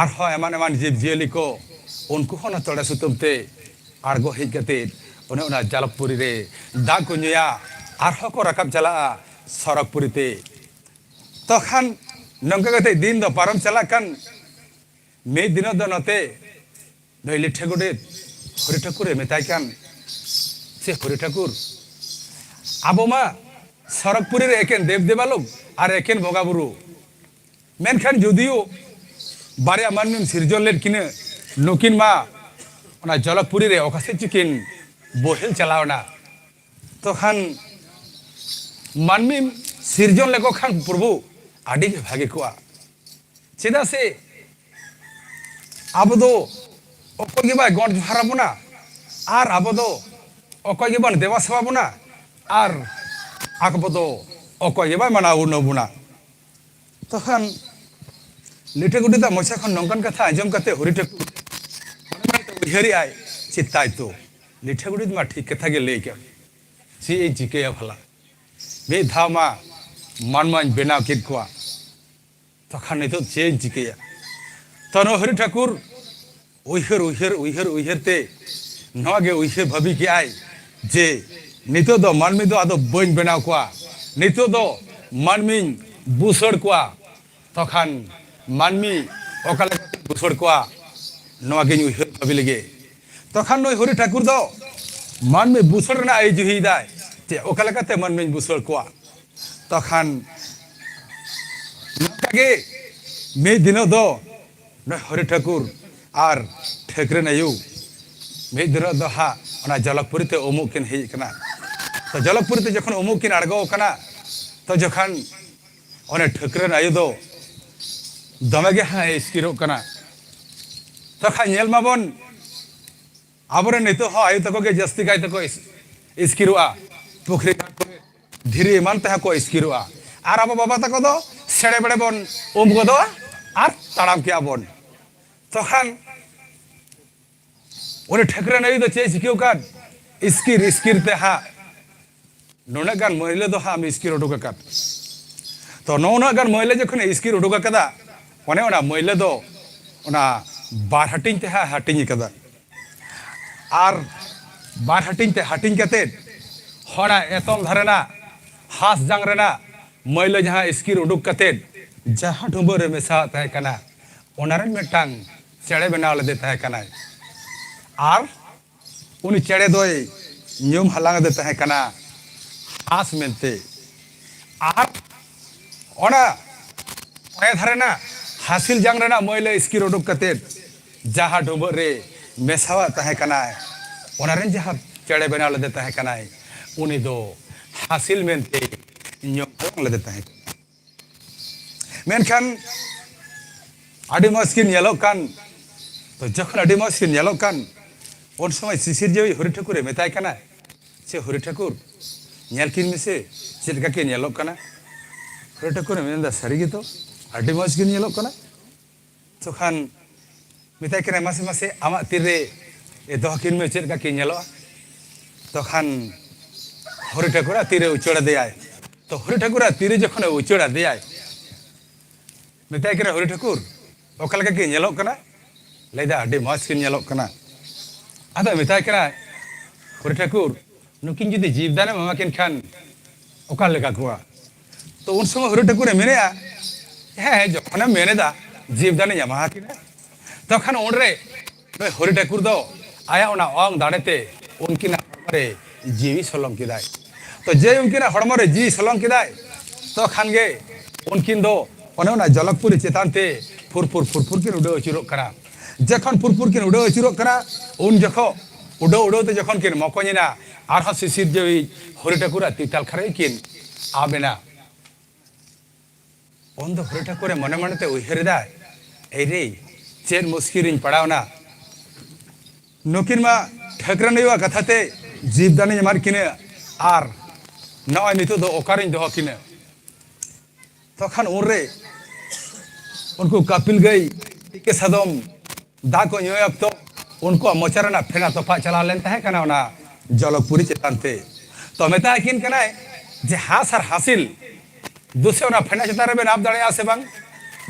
ᱟᱨᱦᱚᱸ ᱮᱢᱟᱱ ᱮᱢᱟᱱ ᱡᱤᱵᱽ ᱡᱤᱭᱟᱹᱞᱤ ᱠᱚ, ᱩᱱᱠᱩ ᱦᱚᱸ ᱚᱱᱟ ᱛᱚᱲᱮ ᱥᱩᱛᱟᱹᱢ ᱛᱮ ᱟᱬᱜᱚ ᱦᱮᱡ ᱠᱟᱛᱮ ᱚᱱᱮ ᱚᱱᱟ ᱡᱟᱞᱚᱠᱯᱩᱨᱤ ᱨᱮ ᱫᱟᱜ ᱠᱚ ᱧᱩᱭᱟ, ᱟᱨᱦᱚᱸ ᱠᱚ ᱨᱟᱠᱟᱵ ᱪᱟᱞᱟᱜᱼᱟ ᱥᱚᱨᱚᱜᱽᱯᱩᱨᱤ ᱛᱮ᱾ ᱛᱚᱠᱷᱟᱱ ᱱᱚᱝᱠᱟ ᱠᱟᱛᱮ ᱫᱤᱱ ᱫᱚ ᱯᱟᱨᱚᱢ ᱪᱟᱞᱟᱜ ᱠᱟᱱ᱾ ᱢᱤᱫ ᱫᱤᱱᱚᱜ ᱫᱚ ᱱᱚᱛᱮ ᱱᱩᱭ ᱞᱤᱴᱷᱟᱹ ᱜᱚᱰᱮᱛ ᱦᱚᱨᱤ ᱴᱷᱟᱹᱠᱩᱨᱮ ᱢᱮᱛᱟᱭ ᱠᱟᱱ, ᱥᱮ ᱦᱚᱨᱤ ᱴᱷᱟᱹᱠᱩᱨ, ᱟᱵᱚ ᱢᱟ ᱥᱚᱨᱚᱜᱽᱯᱩᱨᱤ ᱨᱮ ᱮᱠᱮᱱ ᱫᱮᱵ ᱫᱮᱵᱟᱞᱳᱠ ᱟᱨ ᱮᱠᱮᱱ ᱵᱚᱸᱜᱟ ᱵᱩᱨᱩ, ᱢᱮᱱᱠᱷᱟᱱ ᱡᱩᱫᱤᱭᱳ ᱵᱟᱨᱭᱟ ᱢᱟᱹᱱᱢᱤᱢ ᱥᱤᱨᱡᱚᱱ ᱞᱮᱫ ᱠᱤᱱᱟᱹ, ᱱᱩᱠᱤᱱ ᱢᱟ ᱚᱱᱟ ᱡᱚᱞᱚᱠᱯᱩᱨᱤ ᱨᱮ ᱚᱠᱟ ᱥᱮᱫ ᱪᱚᱠᱤᱱ ᱵᱳᱦᱮᱞ ᱪᱟᱞᱟᱣ ᱮᱱᱟ᱾ ᱛᱚᱠᱷᱟᱱ ᱢᱟᱹᱱᱢᱤᱢ ᱥᱤᱨᱡᱚᱱ ᱞᱮᱠᱚ ᱠᱷᱟᱱ ᱯᱨᱚᱵᱷᱩ ᱟᱹᱰᱤ ᱜᱮ ᱵᱷᱟᱜᱮ ᱠᱚᱜᱼᱟ᱾ ᱪᱮᱫᱟᱜ ᱥᱮ ᱟᱵᱚ ᱫᱚ ᱚᱠᱚᱭ ᱜᱮ ᱵᱟᱭ ᱜᱚᱸᱰ ᱡᱚᱦᱟᱨ ᱟᱵᱚᱱᱟ, ᱟᱨ ᱟᱵᱚ ᱫᱚ ᱚᱠᱚᱭ ᱜᱮ ᱵᱟᱭ ᱫᱮᱵᱟ ᱥᱮᱵᱟ ᱵᱚᱱᱟ, ᱟᱨ ᱟᱵᱚ ᱫᱚ ᱚᱠᱚᱭ ᱜᱮ ᱵᱟᱭ ᱢᱟᱱᱟᱣ ᱜᱩᱱᱟᱹᱣ ᱵᱚᱱᱟ᱾ ᱛᱚᱠᱷᱚᱱ ᱞᱤᱴᱟᱹ ᱜᱚᱰᱮᱛᱟᱜ ᱢᱚᱪᱟ ᱠᱷᱚᱱ ᱱᱚᱝᱠᱟᱱ ᱠᱟᱛᱷᱟ ᱟᱸᱡᱚᱢ ᱠᱟᱛᱮ ᱦᱚᱨᱤ ᱴᱷᱟᱹᱠᱩᱨ ᱢᱚᱱᱮ ᱢᱚᱱᱮ ᱛᱮ ᱩᱭᱦᱟᱹᱨᱮᱜᱼᱟᱭ, ᱪᱮᱫ ᱛᱟᱭ ᱛᱚ, ᱞᱤᱴᱟᱹ ᱜᱚᱰᱮᱛ ᱢᱟ ᱴᱷᱤᱠ ᱠᱟᱛᱷᱟ ᱜᱮ ᱞᱟᱹᱭ ᱠᱟᱜ᱾ ᱪᱮᱫ ᱤᱧ ᱪᱤᱠᱟᱹᱭᱟ ᱵᱷᱟᱞᱟ? ᱢᱤᱫ ᱫᱷᱟᱣ ᱢᱟ ᱢᱟᱱᱢᱟᱧ ᱵᱮᱱᱟᱣ ᱠᱮᱫ ᱠᱚᱣᱟ, ᱛᱚᱠᱷᱚᱱ ᱱᱤᱛᱚᱜ ᱪᱮᱫ ᱤᱧ ᱪᱤᱠᱟᱹᱭᱟ? ᱛᱚ ᱱᱚᱣᱟ ᱦᱚᱨᱤ ᱴᱷᱟᱹᱠᱩᱨ ᱩᱭᱦᱟᱹᱨ, ᱩᱭᱦᱟᱹᱨ, ᱩᱭᱦᱟᱹᱨ, ᱩᱭᱦᱟᱹᱨ ᱛᱮ ᱱᱚᱣᱟ ᱜᱮ ᱩᱭᱦᱟᱹᱨ ᱵᱷᱟᱹᱵᱤ ᱠᱮᱜᱼᱟᱭ ᱡᱮ ᱱᱤᱛᱚᱜ ᱫᱚ ᱢᱟᱹᱱᱢᱤ ᱫᱚ ᱟᱫᱚ ᱵᱟᱹᱧ ᱵᱮᱱᱟᱣ ᱠᱚᱣᱟ, ᱱᱤᱛᱚᱜ ᱫᱚ ᱢᱟᱹᱱᱢᱤᱧ ᱵᱩᱥᱟᱹᱲ ᱠᱚᱣᱟ᱾ ᱛᱚᱠᱷᱟᱱ ᱢᱟᱹᱱᱢᱤ ᱚᱠᱟ ᱞᱮᱠᱟᱛᱮᱧ ᱵᱩᱥᱟᱹᱲ ᱠᱚᱣᱟ, ᱱᱚᱣᱟ ᱜᱤᱧ ᱩᱭᱦᱟᱹᱨ ᱵᱷᱟᱹᱵᱤ ᱞᱮᱜᱮ᱾ ᱛᱚᱠᱷᱟᱱ ᱱᱩᱭ ᱦᱚᱨᱤ ᱴᱷᱟᱹᱠᱩᱨ ᱫᱚ ᱢᱟᱹᱱᱢᱤ ᱵᱩᱥᱟᱹᱲ ᱨᱮᱱᱟᱜ ᱟᱹᱭ ᱡᱩᱦᱤᱭᱮᱫᱟᱭ᱾ ᱪᱮᱫ, ᱚᱠᱟ ᱞᱮᱠᱟᱛᱮ ᱢᱟᱹᱱᱢᱤᱧ ᱵᱩᱥᱟᱹᱲ ᱠᱚᱣᱟ? ᱛᱚᱠᱷᱟᱱ ᱱᱚᱝᱠᱟ ᱜᱮ ᱢᱤᱫ ᱫᱤᱱᱚᱜ ᱫᱚ ᱱᱩᱭ ᱦᱚᱨᱤ ᱴᱷᱟᱹᱠᱩᱨ ᱟᱨ ᱴᱷᱟᱹᱠᱨᱟᱹᱱ ᱟᱭᱳ ᱢᱤᱫ ᱫᱤᱱᱚᱜ ᱫᱚ ᱦᱟᱸᱜ ᱚᱱᱟ ᱡᱚᱞᱚᱠᱯᱩᱨᱤ ᱛᱮ ᱩᱢᱩᱜ ᱠᱤᱱ ᱦᱮᱡ ᱠᱟᱱᱟ᱾ ᱛᱚ ᱡᱚᱞᱚᱠᱯᱩᱨᱤ ᱛᱮ ᱡᱚᱠᱷᱚᱱ ᱩᱢᱩᱜ ᱠᱤᱱ ᱟᱬᱜᱚ ᱟᱠᱟᱱᱟ, ᱛᱚ ᱡᱚᱠᱷᱚᱱ ᱚᱱᱮ ᱴᱷᱟᱹᱠᱨᱟᱹᱱ ᱟᱭᱳ ᱫᱚ ᱫᱚᱢᱮ ᱜᱮ ᱦᱟᱸᱜ ᱮ ᱤᱥᱠᱤᱨᱚᱜ ᱠᱟᱱᱟ᱾ ᱛᱚᱠᱷᱟᱱ ᱧᱮᱞ ᱢᱟᱵᱚᱱ, ᱟᱵᱚᱨᱮᱱ ᱱᱤᱛᱚᱜ ᱦᱚᱸ ᱟᱭᱳ ᱛᱟᱠᱚ ᱜᱮ ᱡᱟᱹᱥᱛᱤ ᱠᱟᱭ ᱛᱮᱠᱚ ᱤᱥ-, ᱤᱥᱠᱤᱨᱚᱜᱼᱟ᱾ ᱯᱩᱠᱷᱨᱤ ᱜᱷᱟᱴ ᱠᱚᱨᱮ ᱫᱷᱤᱨᱤ ᱮᱢᱟᱱ ᱛᱮᱦᱚᱸ ᱠᱚ ᱤᱥᱠᱤᱨᱚᱜᱼᱟ᱾ ᱟᱨ ᱟᱵᱚ ᱵᱟᱵᱟ ᱛᱟᱠᱚ ᱫᱚ ᱥᱮᱲᱮ ᱵᱮᱲᱮ ᱵᱚᱱ ᱩᱢ ᱜᱚᱫᱚᱜᱼᱟ ᱟᱨ ᱛᱟᱲᱟᱢ ᱠᱮᱜᱼᱟ ᱵᱚᱱ᱾ ᱛᱚᱠᱷᱟᱱ ᱩᱱᱤ ᱴᱷᱟᱹᱠᱨᱟᱹᱱ ᱟᱭᱳ ᱫᱚ ᱪᱮᱫ ᱮ ᱪᱤᱠᱟᱹᱣ ᱠᱟᱫ? ᱤᱥᱠᱤᱨ ᱤᱥᱠᱤᱨ ᱛᱮ ᱦᱟᱸᱜ ᱱᱩᱱᱟᱹᱜ ᱜᱟᱱ ᱢᱟᱹᱭᱞᱟᱹ ᱫᱚ ᱦᱟᱸᱜ ᱮᱢ ᱤᱥᱠᱤᱨ ᱩᱰᱩᱠ ᱟᱠᱟᱫ᱾ ᱛᱚ ᱱᱩᱱᱟᱹᱜ ᱜᱟᱱ ᱢᱟᱹᱭᱞᱟᱹ ᱡᱚᱠᱷᱚᱱ ᱮ ᱤᱥᱠᱤᱨ ᱩᱰᱩᱠ ᱟᱠᱟᱫᱟ, ᱚᱱᱮ ᱚᱱᱟ ᱢᱟᱹᱭᱞᱟᱹ ᱫᱚ ᱚᱱᱟ ᱵᱟᱨ ᱦᱟᱹᱴᱤᱧ ᱛᱮ ᱦᱟᱸᱜ ᱦᱟᱹᱴᱤᱧ ᱟᱠᱟᱫᱟ᱾ ᱟᱨ ᱵᱟᱨ ᱦᱟᱹᱴᱤᱧ ᱛᱮ ᱦᱟᱹᱴᱤᱧ ᱠᱟᱛᱮᱫ ᱦᱚᱲᱟᱜ ᱮᱛᱚᱢ ᱫᱷᱟᱨᱮ ᱨᱮᱱᱟᱜ ᱦᱟᱸᱥ ᱡᱟᱝ ᱨᱮᱱᱟᱜ ᱢᱟᱹᱭᱞᱟᱹ ᱡᱟᱦᱟᱸ ᱤᱥᱠᱤᱨ ᱩᱰᱩᱠ ᱠᱟᱛᱮᱫ ᱡᱟᱦᱟᱸ ᱰᱷᱩᱸᱵᱟᱹᱜ ᱨᱮ ᱢᱮᱥᱟᱣᱟᱜ ᱛᱟᱦᱮᱸ ᱠᱟᱱᱟ, ᱚᱱᱟ ᱨᱮᱱ ᱢᱤᱫᱴᱟᱝ ᱪᱮᱬᱮ ᱵᱮᱱᱟᱣ ᱞᱮᱫᱮ ᱛᱟᱦᱮᱸ ᱠᱟᱱᱟᱭ᱾ ᱟᱨ ᱩᱱᱤ ᱪᱮᱬᱮ ᱫᱚᱭ ᱧᱩᱢ ᱦᱟᱞᱟᱝ ᱮᱫᱮ ᱛᱟᱦᱮᱸ ᱠᱟᱱᱟ ᱦᱟᱸᱥ ᱢᱮᱱᱛᱮ᱾ ᱟᱨ ᱚᱱᱟ ᱯᱮ ᱫᱷᱟᱨᱮ ᱨᱮᱱᱟᱜ ᱦᱟᱹᱥᱤᱞ ᱡᱟᱝ ᱨᱮᱱᱟᱜ ᱢᱟᱹᱭᱞᱟᱹ ᱤᱥᱠᱤᱨ ᱩᱰᱩᱠ ᱠᱟᱛᱮᱫ ᱡᱟᱦᱟᱸ ᱰᱷᱩᱸᱵᱟᱹᱜ ᱨᱮ ᱢᱮᱥᱟᱣᱟᱜ ᱛᱟᱦᱮᱸ ᱠᱟᱱᱟᱭ, ᱚᱱᱟ ᱨᱮᱱ ᱡᱟᱦᱟᱸ ᱪᱮᱬᱮ ᱵᱮᱱᱟᱣ ᱞᱮᱫᱮ ᱛᱟᱦᱮᱸ ᱠᱟᱱᱟᱭ, ᱩᱱᱤ ᱫᱚ ᱦᱟᱹᱥᱤᱞ ᱢᱮᱱᱛᱮ ᱧᱩᱢ ᱦᱟᱞᱟᱝ ᱞᱮᱫᱮ ᱛᱟᱦᱮᱸ ᱠᱟᱱᱟ᱾ ᱢᱮᱱᱠᱷᱟᱱ ᱟᱹᱰᱤ ᱢᱚᱡᱽ ᱠᱤᱱ ᱧᱮᱞᱚᱜ ᱠᱟᱱ, ᱛᱚ ᱡᱚᱠᱷᱚᱱ ᱟᱹᱰᱤ ᱢᱚᱡᱽ ᱠᱤᱱ ᱧᱮᱞᱚᱜ ᱠᱟᱱ, ᱩᱱ ᱥᱚᱢᱚᱭ ᱥᱤᱥᱤᱨ ᱡᱤᱣᱤ ᱦᱚᱨᱤ ᱴᱷᱟᱹᱠᱩᱨᱮ ᱢᱮᱛᱟᱭ ᱠᱟᱱᱟ, "ᱪᱮ ᱦᱚᱨᱤ ᱴᱷᱟᱹᱠᱩᱨ, ᱧᱮᱞ ᱠᱤᱱ ᱢᱮᱥᱮ, ᱪᱮᱫ ᱞᱮᱠᱟ ᱠᱤᱱ ᱧᱮᱞᱚᱜ ᱠᱟᱱᱟ?" ᱦᱚᱨᱤ ᱴᱷᱟᱹᱠᱩᱨᱮ ᱢᱮᱱᱫᱟ, "ᱥᱟᱹᱨᱤ ᱜᱮᱛᱚ, ᱟᱹᱰᱤ ᱢᱚᱡᱽ ᱠᱤᱱ ᱧᱮᱞᱚᱜ ᱠᱟᱱᱟ᱾" ᱛᱚᱠᱷᱟᱱ ᱢᱮᱛᱟᱭ ᱠᱟᱱᱟᱭ, "ᱢᱟᱥᱮ, ᱢᱟᱥᱮ, ᱟᱢᱟᱜ ᱛᱤᱨᱮ ᱮ ᱫᱚᱦᱚ ᱠᱤᱱ ᱢᱮ, ᱪᱮᱫ ᱞᱮᱠᱟ ᱠᱤᱱ ᱧᱮᱞᱚᱜᱼᱟ?" ᱛᱚᱠᱷᱟᱱ ᱦᱚᱨᱤ ᱴᱷᱟᱹᱠᱩᱨᱟᱜ ᱛᱤᱨᱮ ᱩᱪᱟᱹᱲ ᱟᱫᱮᱭᱟᱭ᱾ ᱛᱚ ᱦᱚᱨᱤ ᱴᱷᱟᱹᱠᱩᱨᱟᱜ ᱛᱤᱨᱮ ᱡᱚᱠᱷᱚᱱᱮ ᱩᱪᱟᱹᱲ ᱟᱫᱮᱭᱟᱭ, ᱢᱮᱛᱟᱭ ᱠᱟᱱᱟ, "ᱦᱚᱨᱤ ᱴᱷᱟᱹᱠᱩᱨ, ᱚᱠᱟ ᱞᱮᱠᱟ ᱠᱤᱱ ᱧᱮᱞᱚᱜ ᱠᱟᱱᱟ?" ᱞᱟᱹᱭᱫᱟ, "ᱟᱹᱰᱤ ᱢᱚᱡᱽ ᱠᱤᱱ ᱧᱮᱞᱚᱜ ᱠᱟᱱᱟ᱾" ᱟᱫᱚ ᱢᱮᱛᱟᱭ ᱠᱟᱱᱟ, "ᱦᱚᱨᱤ ᱴᱷᱟᱹᱠᱩᱨ, ᱱᱩᱠᱤᱱ ᱡᱩᱫᱤ ᱡᱤᱵᱽ ᱫᱟᱱᱮᱢ ᱮᱢᱟ ᱠᱤᱱ ᱠᱷᱟᱱ ᱚᱠᱟ ᱞᱮᱠᱟ ᱠᱚᱣᱟ?" ᱛᱚ ᱩᱱ ᱥᱚᱢᱚᱭ ᱦᱚᱨᱤ ᱴᱷᱟᱹᱠᱩᱨᱮ ᱢᱮᱱᱮᱫᱼᱟ, "ᱦᱮᱸ, ᱡᱚᱠᱷᱚᱱᱮᱢ ᱢᱮᱱᱮᱫᱟ, ᱡᱤᱵᱽ ᱫᱟᱱᱮᱧ ᱮᱢᱟ ᱠᱤᱱᱟ᱾" ᱛᱚᱠᱷᱚᱱ ᱩᱱᱨᱮ ᱱᱩᱭ ᱦᱚᱨᱤ ᱴᱷᱟᱹᱠᱩᱨ ᱫᱚ ᱟᱭᱟᱜ ᱚᱱᱟ ᱚᱝ ᱫᱟᱲᱮᱛᱮ ᱩᱱᱠᱤᱱᱟᱜ ᱨᱮ ᱡᱤᱣᱤ ᱥᱚᱞᱚᱝ ᱠᱮᱫᱟᱭ᱾ ᱛᱚ ᱡᱮ ᱩᱱᱠᱤᱱᱟᱜ ᱦᱚᱲᱢᱚ ᱨᱮ ᱡᱤᱣᱤ ᱥᱚᱞᱚᱝ ᱠᱮᱫᱟᱭ, ᱛᱚ ᱠᱷᱟᱱ ᱜᱮ ᱩᱱᱠᱤᱱ ᱫᱚ ᱚᱱᱮ ᱚᱱᱟ ᱡᱚᱞᱚᱠᱯᱩᱨᱤ ᱪᱮᱛᱟᱱ ᱛᱮ ᱯᱷᱩᱨ ᱯᱷᱩᱨ ᱯᱷᱩᱨ ᱯᱷᱩᱨ ᱠᱤᱱ ᱩᱰᱟᱹᱣ ᱟᱹᱪᱩᱨᱚᱜ ᱠᱟᱱᱟ᱾ ᱡᱚᱠᱷᱚᱱ ᱯᱷᱩᱨ ᱯᱷᱩᱨ ᱠᱤᱱ ᱩᱰᱟᱹᱣ ᱟᱹᱪᱩᱨᱚᱜ ᱠᱟᱱᱟ, ᱩᱱ ᱡᱚᱠᱷᱚᱱ ᱩᱰᱟᱹᱣ ᱩᱰᱟᱹᱣ ᱛᱮ ᱡᱚᱠᱷᱚᱱ ᱠᱤᱱ ᱢᱚᱠᱚᱧ ᱮᱱᱟ, ᱟᱨᱦᱚᱸ ᱥᱤᱥᱤᱨ ᱡᱟᱹᱣᱤᱡ ᱦᱚᱨᱤ ᱴᱷᱟᱹᱠᱩᱨᱟᱜ ᱛᱤ ᱛᱟᱞᱠᱷᱟ ᱨᱮ ᱠᱤᱱ ᱟᱵ ᱮᱱᱟ᱾ ᱩᱱ ᱫᱚ ᱦᱚᱨᱤ ᱴᱷᱟᱹᱠᱩᱨᱮ ᱢᱚᱱᱮ ᱢᱚᱱᱮ ᱛᱮ ᱩᱭᱦᱟᱹᱨ ᱮᱫᱟᱭ, "ᱮᱭ ᱨᱮ, ᱪᱮᱫ ᱢᱩᱥᱠᱤᱞ ᱨᱤᱧ ᱯᱟᱲᱟᱣᱱᱟ᱾ ᱱᱩᱠᱤᱱ ᱢᱟ ᱴᱷᱟᱹᱠᱨᱟᱹᱱ ᱟᱭᱳᱣᱟᱜ ᱠᱟᱛᱷᱟ ᱛᱮ ᱡᱤᱵᱽ ᱫᱟᱱᱤᱧ ᱮᱢᱟᱫ ᱠᱤᱱᱟᱹ, ᱟᱨ ᱱᱚᱜᱼᱚᱭ ᱱᱤᱛᱚᱜ ᱫᱚ ᱚᱠᱟᱨᱤᱧ ᱫᱚᱦᱚ ᱠᱤᱱᱟᱹ?" ᱛᱚᱠᱷᱚᱱ ᱩᱱᱨᱮ ᱩᱱᱠᱩ ᱠᱟᱯᱤᱞ ᱜᱟᱹᱭ, ᱛᱤᱠᱮ ᱥᱟᱫᱚᱢ ᱫᱟᱜ ᱠᱚ ᱧᱩᱭ ᱚᱠᱛᱚ ᱩᱱᱠᱩᱣᱟᱜ ᱢᱚᱪᱟ ᱨᱮᱱᱟᱜ ᱯᱷᱮᱱᱟ ᱛᱚᱯᱟᱜ ᱪᱟᱞᱟᱣ ᱞᱮᱱ ᱛᱟᱦᱮᱸ ᱠᱟᱱᱟ ᱚᱱᱟ ᱡᱚᱞᱚᱠᱯᱩᱨᱤ ᱪᱮᱛᱟᱱ ᱛᱮ᱾ ᱛᱚ ᱢᱮᱛᱟ ᱠᱤᱱ ᱠᱟᱱᱟᱭ ᱡᱮ ᱦᱟᱥ ᱟᱨ ᱦᱟᱥᱤᱞ ᱫᱩᱥᱮ ᱚᱱᱟ ᱯᱷᱮᱱᱟ ᱪᱮᱛᱟᱱ ᱨᱮᱵᱮᱱ ᱟᱵ ᱫᱟᱲᱮᱭᱟᱜᱼᱟ ᱥᱮ ᱵᱟᱝ?